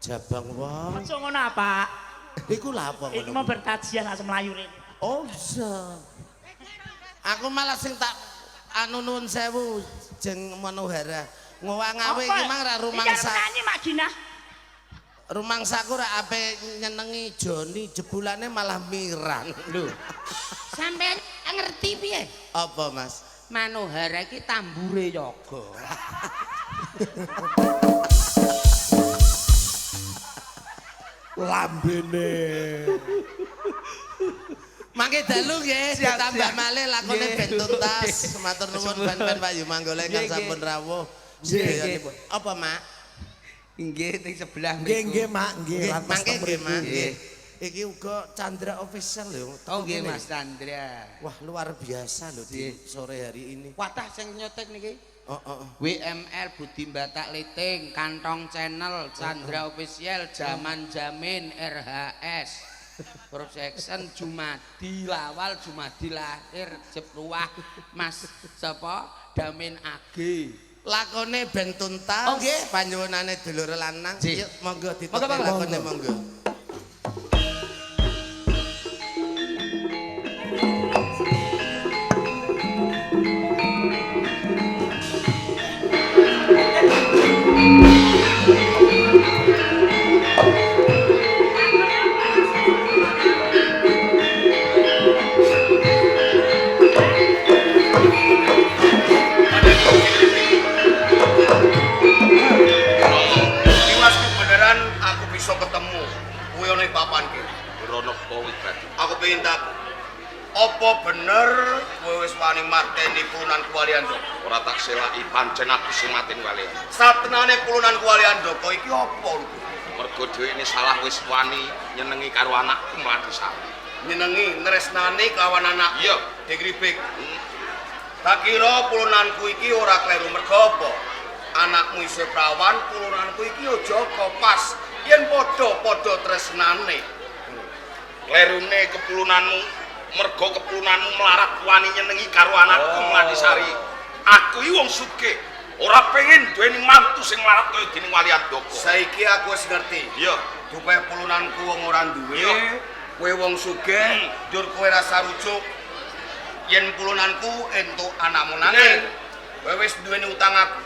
Jabang wong. Aja ngono ah, Pak. Iku lha apa Iki ngono? mau bertajian langsung mlayu rene. Oh iya. Aku malah sing tak anu nuwun sewu jeng Manohara. Ngowang-awe iki mang ra Iki rumangsa. arep nyanyi Mak Gina. Rumangsaku ra ape nyenengi Joni, jebulane malah miran. Lho. Sampeyan ngerti piye? Apa, Mas? Manohara iki tambure yoga. Lambene. Mangke dalu nggih, ditambah malih lakone ben tuntas. Matur nuwun ben-ben Pak Yu Manggala ingkang sampun rawuh. Sedayanipun. Apa, Mak? Nggih ning sebelah Nggih nggih Mak, nggih Nggih, lantas mangke nggih, Mak. mriku. Nggih. Iki uga Chandra official lho. Oh nggih Mas Chandra. Wah, luar biasa lho di sore hari ini. Wadah sing nyotek niki. Oh, oh, oh. WML Budi Batak Liting, Kantong Channel, Chandra Official, Jaman Jamin, RHS, Prosection, Jumadi Lawal, Jumadi Lahir, Jepruah, Mas sapa, Damin AG. Lakone ben tuntas, Oh, nggih. panjenengane dulur lanang. Nggih. Yuk, monggo ditoke Monggo, monggo. lakone monggo. Iwasku beneran aku bisa ketemu kuwi ana ing papan kene. Rono kowe berarti. Aku pengen takon. Apa bener kowe wis wani mateni pulunan Kuwaliandaka? Ora tak selaki pancen aku sing mateni walian. Satenane pulunan Kuwaliandaka iki apa lho? Mergo dheweke salah wis wani nyenengi karo anakku Mlatisari. Nyenengi nresnani kawan anak. Iya. Digribik. Tak kira pulunanku iki ora kleru mergo apa? Anakmu isih prawan, pulunanku iki ya jaka pas. Yen padha-padha tresnane. Klerune kepulunanmu mergo kepulunanmu melarat wani nyenengi karo anakku Oh. Mlatisari. Aku iki wong sugih, ora pengen duweni mantu sing melarat kaya dening Waliandaka. Saiki aku wis ngerti. Iya. Dupe pulunanku wong ora duwe, Iya. kowe wong sugih, njur kowe rasa rujuk. Yen pulunanku entuk anakmu nanging kowe wis duweni utang aku.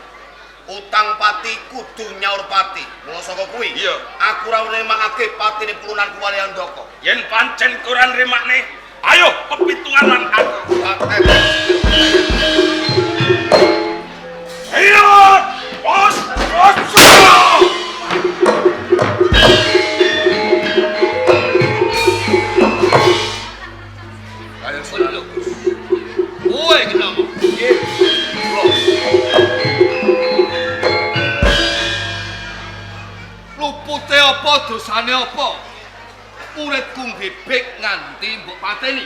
Utang pati kudu nyaur pati. Mula saka kuwi, Iya. aku ora nrimakake patine pulunanku Waliandaka. Yen pancen kowe ora nrimakne, ayo pepitungan lan aku. Ayo, bos, bos. Ayo Sunan. Kowe kenapa? Nggih. Kula. Lupute apa dosane apa? Muridku ngribik nganti mbok pateni.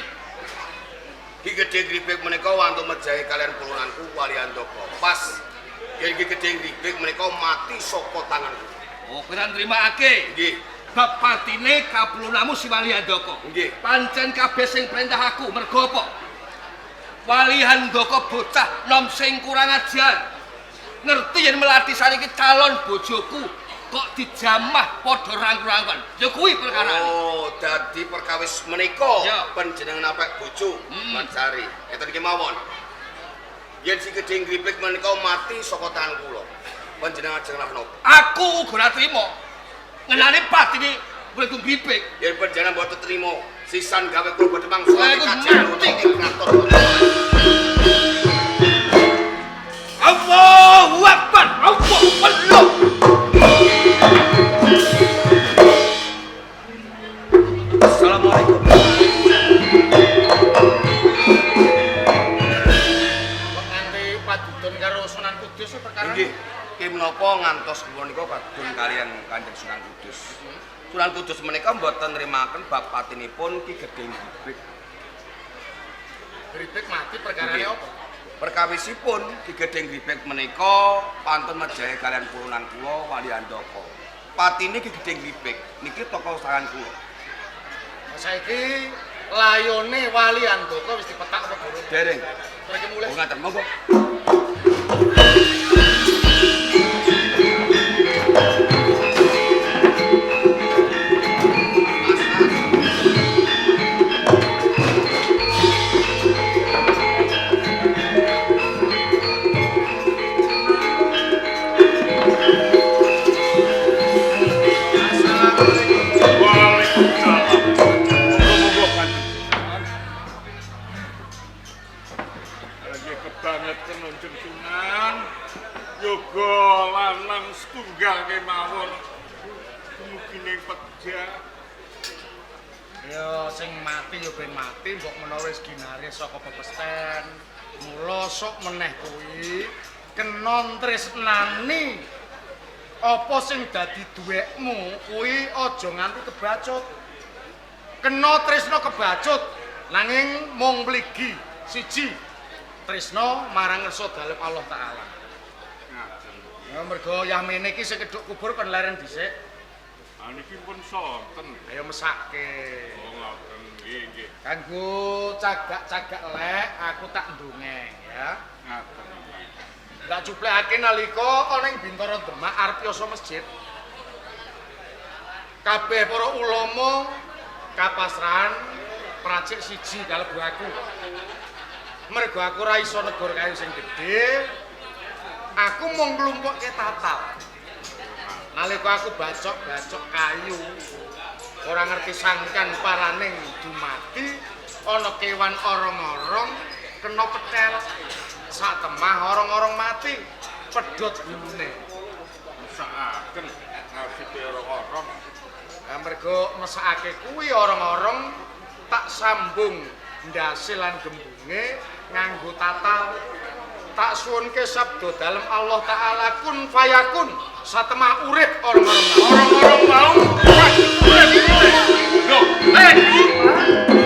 Ki Gedhe Gribik menika wantun mejahi kalian pulunanku Waliandaka. Pas yen Ki Gedhe Gribik menika mati saka tanganku. Oh, kowe ora nrimakake. Nggih. Bab patine kapulunamu si Waliandaka. Nggih. Pancen kabeh sing perintah aku mergo apa? Waliandaka bocah nom sing kurang ajar. Ngerti yen Melatisari iki calon bojoku kok dijamah padha rangkul-rangkulan. Ya kuwi perkarane. Oh, dadi perkawis menika Ya. panjenengan apik bojo Mansari. Ngeten iki mawon. Yen si Gedhe Gribik menika mati saka tangan kula. Panjenengan ajeng napa? Aku uga ora trima. Ngenane patine muridku ngribik. Yen panjenengan mboten trima, sisan gawe kula boten mangsa Aku kajian mati. ing kraton. Allahu Akbar. Allahu Akbar. Assalamualaikum. Kok nganti padudon karo Sunan Kudus perkara? Nggih. Ki menapa ngantos kula nika padun kalian Kanjeng Sunan Kudus. Sunan Kudus menika mboten nrimaken bab patinipun Ki Gedhe Gribik. Gribik mati perkarane Nggih. apa? Perkawisipun Ki Gedhe Gribik menika pantun mejahi kalian pulunan kula Waliandaka. Patine Ki Gedhe Gribik niki tokoh saran kula. Saiki layone Waliandaka wis dipetak apa durung? Dereng. Mriki mulih. Oh ngaten monggo. Assalamualaikum. Waalaikumsalam. Monggo-monggo Kanjeng. Lagi kebangetan Kanjeng Sunan. Yoga lanang setunggal kemawon. Dumugi ning pejah. Ya sing mati ya ben mati, mbok menawa wis ginaris saka pepesten. Mula sok meneh kuwi kena tresnani. Apa sing dadi duwekmu kuwi aja nganti kebacut. Kena tresna kebacut nanging mung mligi siji tresna marang ngersa dalem Allah Taala. Ya mergo yahmene iki sing keduk kubur kon leren dhisik. Ah niki pun sonten. Ayo mesake. Oh ngoten nggih nggih. Kanggo cagak-cagak lek aku tak ndongeng ya. Ngaten nggih. Tak cuplekake nalika ana ing Bintara Demak arep yasa masjid. Kabeh para ulama kapasrahan pracik siji kalebu aku. Mergo aku ora iso negor kayu sing gedhe, aku mung nglumpukke tatal. Nalika aku bacok-bacok kayu, ora ngerti sangkan paraning dumadi, ana kewan orong-orong kena petel. Sak temah orong-orong mati, pedhot gulune. Mesakaken nasibe orong-orong. Lah mergo mesakake kuwi orong-orong tak sambung ndase lan gembunge nganggo tatal. Tak suwunke sabda dalem Allah Taala kun fayakun satemah urip orong-orong. Orong-orong mau urip. Lho, eh.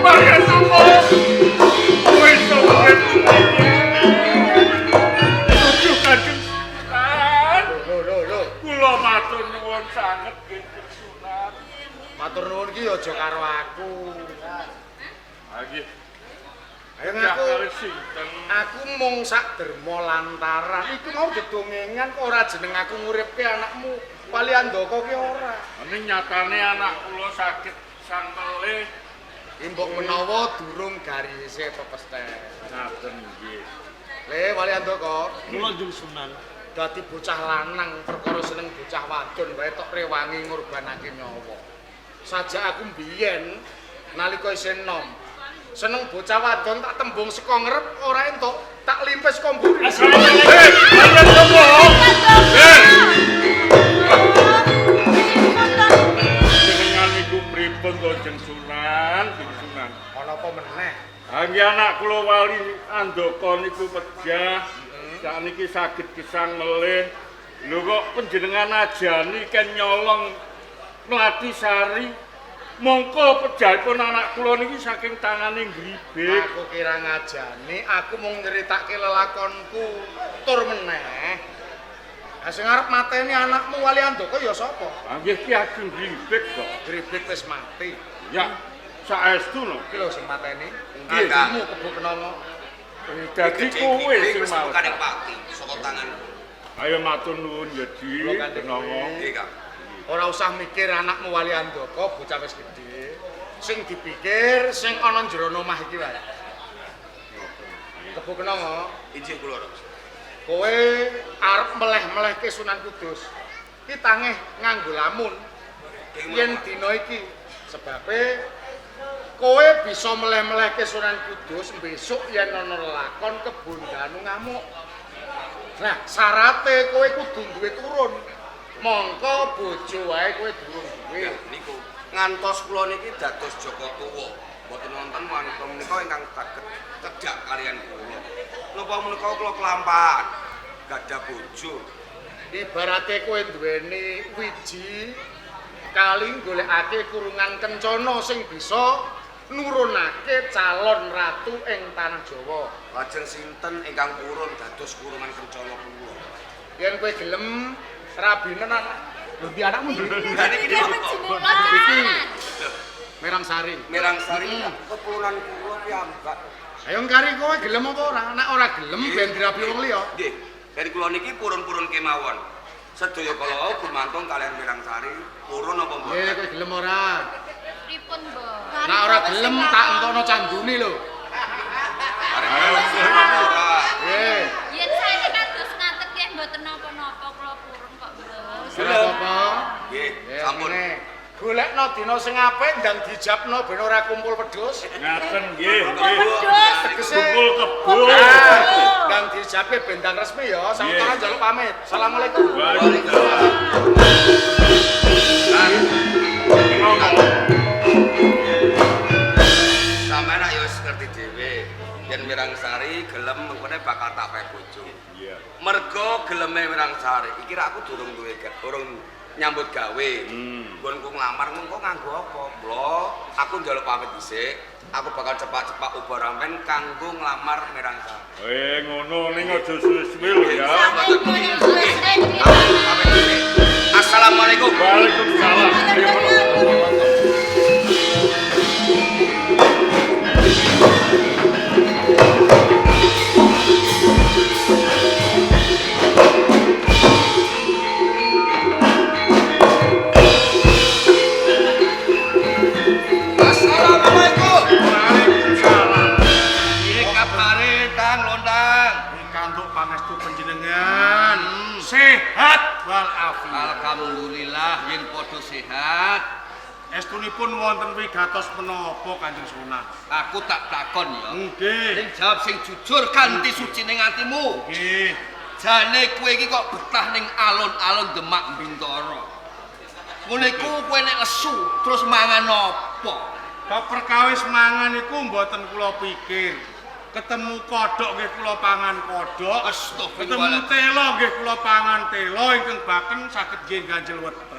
Bareng sapa? Wis urip. Tujuh Kanjeng Sunan. Lho lho lho. Kula matur nuwun sanget Kanjeng Sunan. Matur nuwun ki aja karo aku. Ha nggih. Ayo ngaku. Aku mung sak derma lantaran iku mau dedongengan kok ora jeneng aku nguripke anakmu Wali Andaka ki ora. Ning nyatane anak kula sakit sangkele. Mbok menawa durung garise pepesten. Ngaten nggih. Le Wali Andaka, Kula Njung Sunan. Dadi bocah lanang perkara seneng bocah wadon wae tok rewangi ngorbanake nyawa. Sajak aku mbiyen nalika isih enom seneng bocah wadon tak tembung saka ngerep ora entuk, tak limpis saka mburi. Jenengan niku pripun to Kanjeng Sunan? Kanjeng Sunan. Ana apa meneh? Ha nggih anak kula Wali Andaka niku pejah. Sakniki saged gesang melih. Lho kok panjenengan ajani ken nyolong Mlati Sari? Mongko pejahipun anak kula niki saking tangane Gribik. Aku kira ngajani, aku mung nyeritake lelakonku tur meneh. Ha sing arep mateni anakmu Wali Andaka ya sapa? Ha nggih Ki Ageng Gribik kok. Gribik wis mati. Ya, saestu lho. Iki lho sing mateni. Nggih. Anakmu Kebo Kenanga. Dadi kowe sing wis mau. bukan pati saka tanganku. Ayo matur nuwun ya Di Kenanga. Nggih, Kang. Ora usah mikir anakmu Wali Andaka bocah wis gedhe. Sing dipikir sing ana jero omah iki wae. Kebo Kenanga, Injih kula. Kowe arep meleh-melehke Sunan Kudus. Ki tangeh nganggo lamun. Yen dina iki sebabe kowe bisa meleh-melehke Sunan Kudus besok yen ana lelakon kebondanu ngamuk. Nah, syarate kowe kudu duwe turun. Mongko bojo wae kowe durung duwe. Niku ngantos kula niki dados Joko Tuwa. Mboten wonten wanita menika ingkang saged cedhak kaliyan kula. Napa menika kula kelampahan gadah bojo. Ibarate kowe duweni wiji kali golekake kurungan kencana sing bisa nurunake calon ratu ing tanah Jawa. Lajeng sinten ingkang purun dados kurungan kencana kula? Yen kowe gelem rabinen anak. Lho ndi anakmu ndi? Lah niki iki. Merang Sari. Merang Sari kepurunan kula piyambak. Ayo ngkari kowe gelem apa ora? Nek ora gelem ben dirabi wong liya. Nggih. Ben kula niki purun-purun kemawon. Sedaya kala wau gumantung kaliyan Merang Sari, purun apa mboten? Nggih, kowe gelem ora? Pripun, Mbok? Nek ora gelem tak entokno candune lho. Nggih. Yen saiki kados ngaten nggih mboten napa-napa kula purun kok, Mbok. Ora apa-apa. Nggih, sampun. Golekno dina sing apik ndang dijabno ben ora kumpul wedhus. Ngaten nggih, Kumpul nggih. wedhus. Tegese Kumpul kebo. Ndang dijabke ben ndang resmi ya. Sawetara njaluk pamit. Assalamualaikum. Waalaikumsalam. Sampeyan ya wis ngerti dhewe yen Mirangsari gelem mengkone bakal tak pek bojo. Iya. Mergo geleme Mirangsari iki ra aku durung duwe durung nyambut gawe. Nggonku nglamar mengko nganggo apa? Mula aku njaluk pamit dhisik, aku bakal cepak-cepak uba rampen kanggo nglamar Mirangsari. Ngono ning aja suwe-suwe lho ya. Assalamualaikum. Waalaikumsalam. Ayo kono. Assalamualaikum. Waalaikumsalam. Piye kabare Kang Lontang? Kantuk pangestu panjenengan. Sehat walafiat. Alhamdulillah yen padha sehat. Estunipun wonten wigatos menapa Kanjeng Sunan? Aku tak takon ya. Nggih. Ning jawab sing jujur kanthi suci ning atimu. Nggih. Jane kowe iki kok betah ning alun-alun Demak Bintara. Ngene iku kowe nek lesu terus mangan apa? Bab perkawis mangan iku mboten kula pikir. Ketemu kodhok nggih kula pangan kodhok. Ketemu telo nggih kula pangan telo ingkang baken saged nggih ganjel weteng.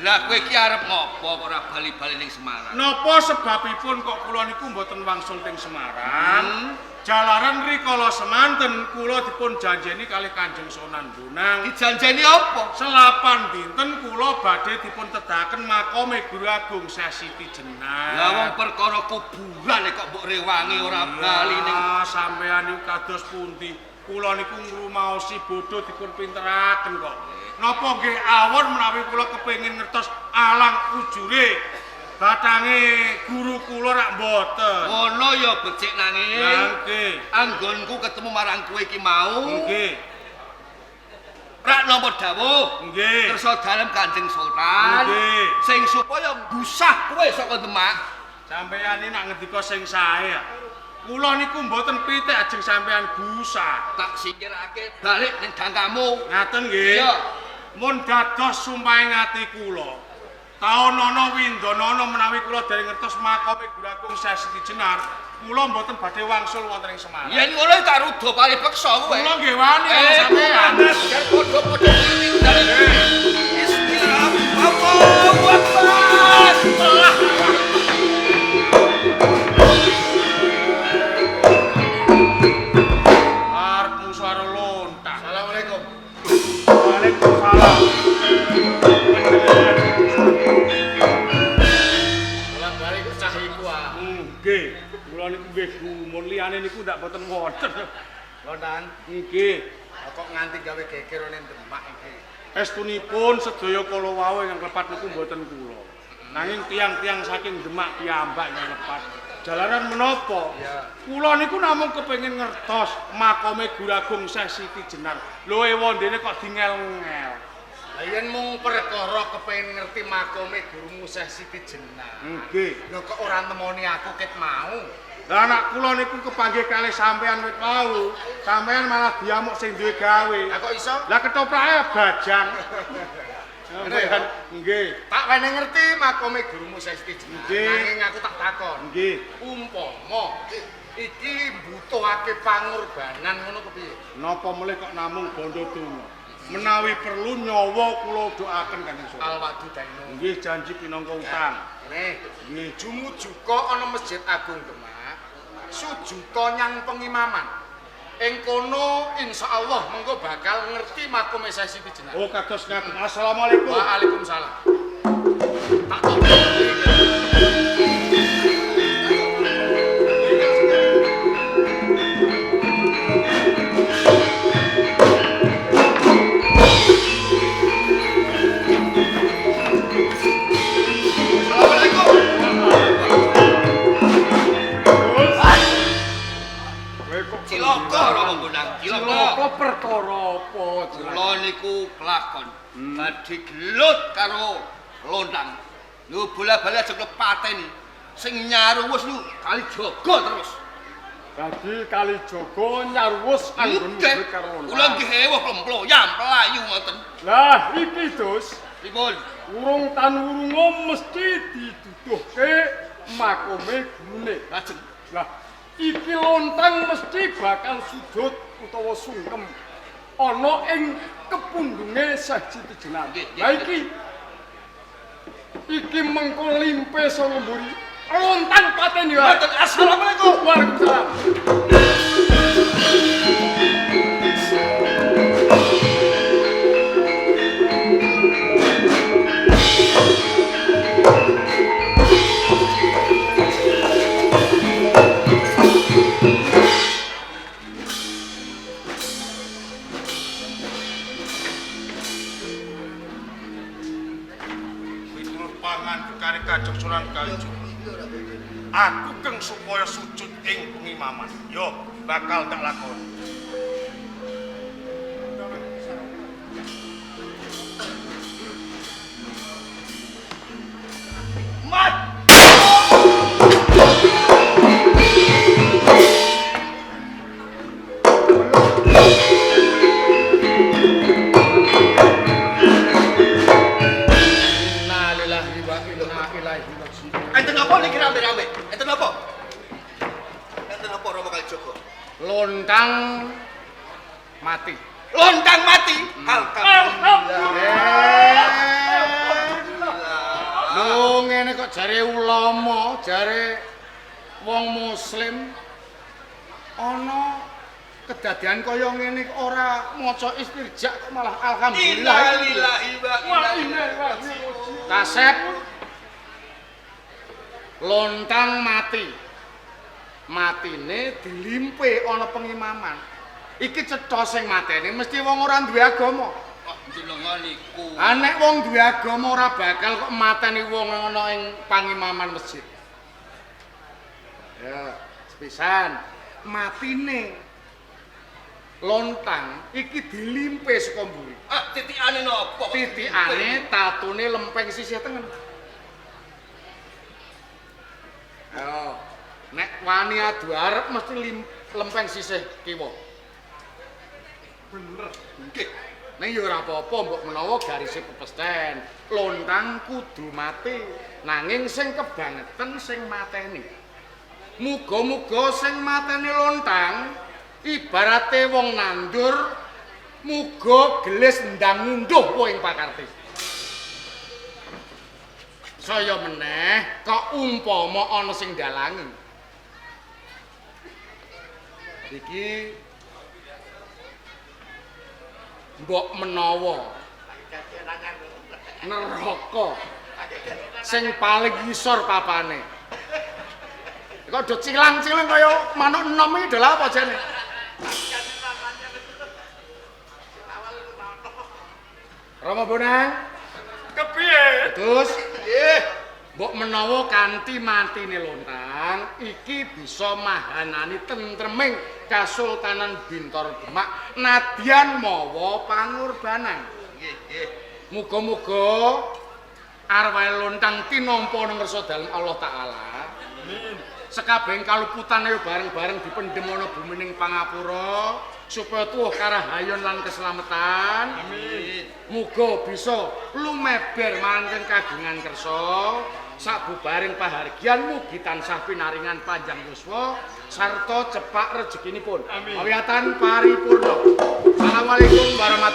Lah kowe iki arep ngopo kok ora bali-bali ning Semarang? Napa sebabipun kok kula niku mboten wangsul teng Semarang? Jalaran rikala semanten kula dipun janjeni kalih Kanjeng Sunan Bonang. Dijanjeni apa? Selapan dinten kula badhe dipun tedaken makome Guru Agung Syekh Siti Jenar. Lah wong perkara kuburan kok mbok rewangi ora bali ning sampean niku kados pundi? Kula niku ngrumaosi bodho dipun pinteraken kok. Napa nggih awon menawi kula kepengin ngertos alang ujure batange guru kula rak mboten. Ngono ya becik nanging. Lah nggih. Anggonku ketemu marang kowe iki mau. Nggih. Rak nampa dawuh. Nggih. Kersa dalem Kanjeng Sultan. Nggih. Sing supaya gusah kowe saka Demak. Sampeyan iki nak ngendika sing sae ya. Kula niku mboten pitik ajeng sampeyan gusah. Tak singkirake balik ning dangkamu. Ngaten nggih. Iya. Mun dados sumpahing ati kula. Taun ana windana menawi kula dereng ngertos makome Guru Agung Syekh Siti Jenar, kula mboten badhe wangsul wonten ing Semarang. Yen ngono tak ruda paripeksa kowe. Kula nggih wani karo sampeyan. Padha-padha Bismillah. Allahu Akbar. Arep musuh karo lontang. Assalamualaikum. Waalaikumsalam. Bolak-balik cah iku ah. Nggih, kula niku nggih gumun liyane niku ndak boten wonten. Lontang, Nggih. kok nganti gawe geger ning Demak iki. Estunipun sedaya kala wau ingkang lepat niku mboten kula. Nanging tiang-tiang saking Demak piyambak ingkang lepat. Jalaran menapa? Kula niku namung kepengin ngertos makome Guru Agung Syekh Siti Jenar. Lho ewondene kok dingel-ngel. Lah yen mung perkara kepengin ngerti makome gurumu Syekh Siti Jenar. Nggih. Lho kok ora nemoni aku ket mau? Lah anak kula niku kepanggih kalih sampean wit wau. Sampean malah diamuk sing duwe gawe. Lah kok iso? Lah ketoprake bajang. Sampean nggih. Tak wene ngerti makome gurumu Syekh Siti Jenar. Nggih. Nanging aku tak takon. Nggih. Umpama iki mbutuhake pangorbanan ngono kepiye? Napa melih kok namung bondo donga? Menawi perlu nyawa kula doaken Kanjeng Sultan. Alwadu daino. Nggih janji pinangka utang. Ngene, Nggih. jumujuka ana Masjid Agung Demak. Sujuta nyang pengimaman. Ing kono insyaallah mengko bakal ngerti makome Syekh Siti Jenar. Oh kados ngaten. Assalamualaikum. Waalaikumsalam. Tak topo. Cilaka Rama Bonang, cilaka. Cilaka perkara apa? Kula niku kelakon. Badhe gelut karo Lontang. Lho bola-bali aja kula pateni. Sing nyaruwus niku Kalijaga terus. Dadi Kalijaga nyaruwus anggon Nggih. urip karo Lontang. Kula nggih ewuh ployam mlayu ngoten. Lah iki Dus, Pripun? urung tan wurunga mesti diduduhke makome gurune. Lajeng Lah iki Lontang mesti bakal sujud utawa sungkem ana ing kepundunge Syekh Siti Jenar. Nggih, nggih, Lah iki iki mengko limpe saka mburi. Lontang pateni wae. Ngoten, assalamualaikum. Waalaikumsalam. Miturut pangandikane Kanjeng Sunan Kalijaga. Aku keng supaya sujud ing pengimaman. Yo, bakal tak lakoni. Mat. Innalillahi wa inna ilaihi raji'un. Enten apa niki rame-rame? Enten apa? Enten apa Rama Kalijaga? Lontang mati. Lontang mati. Alhamdulillah. Lho ngene kok jare ulama, jare wong muslim ana kedadian kaya ngene kok ora maca istirja kok malah alhamdulillah. Innalillahi wa inna ilaihi raji'un. Kasep Lontang mati. Matine dilimpe ana pengimaman. Iki cetha sing mateni mesti wong ora duwe agama. Wah, jenengan niku. Ah nek wong duwe agama ora bakal kok mateni wong ana ing pangimaman masjid. Ya, sepisan matine Lontang iki dilimpe saka mburi. Ah, titikane napa? Titikane tatune lempeng sisih tengen. Ayo, nek wani adu arep mesti lempeng sisih kiwa. Bener. Nggih. Ning ya ora apa-apa mbok menawa garise pepesten. Lontang kudu mati, nanging sing kebangetan sing mateni. Muga-muga sing mateni lontang ibarate wong nandur muga gelis ndang ngunduh woh ing pakarti. Saya meneh kok umpama ana sing dalangi. Iki mbok menawa neraka sing paling ngisor papane. Kok do cilang-cilang kaya manuk enom iki do lha apa jane? Rama Bonang, Kepiye? terus Nggih. mbok menawa kanthi matine Lontang iki bisa mahanani tentreming Kasultanan Bintoro Demak nadyan mawa pangorbanan. Nggih, nggih. Muga-muga arwahe Lontang tinampa nang ngersa dalem Allah Taala. Amin. Sekabehing kaluputan ayo bareng-bareng dipendhem ana bumining pangapura supaya tuwuh karahayon lan keselamatan. Amin. Muga bisa lumeber manten kagungan kersa sabubaring pahargyan mugi tansah pinaringan panjang yuswa sarta cepak rezekinipun. Amin. Pawiyatan paripurna. Assalamualaikum warahmatullahi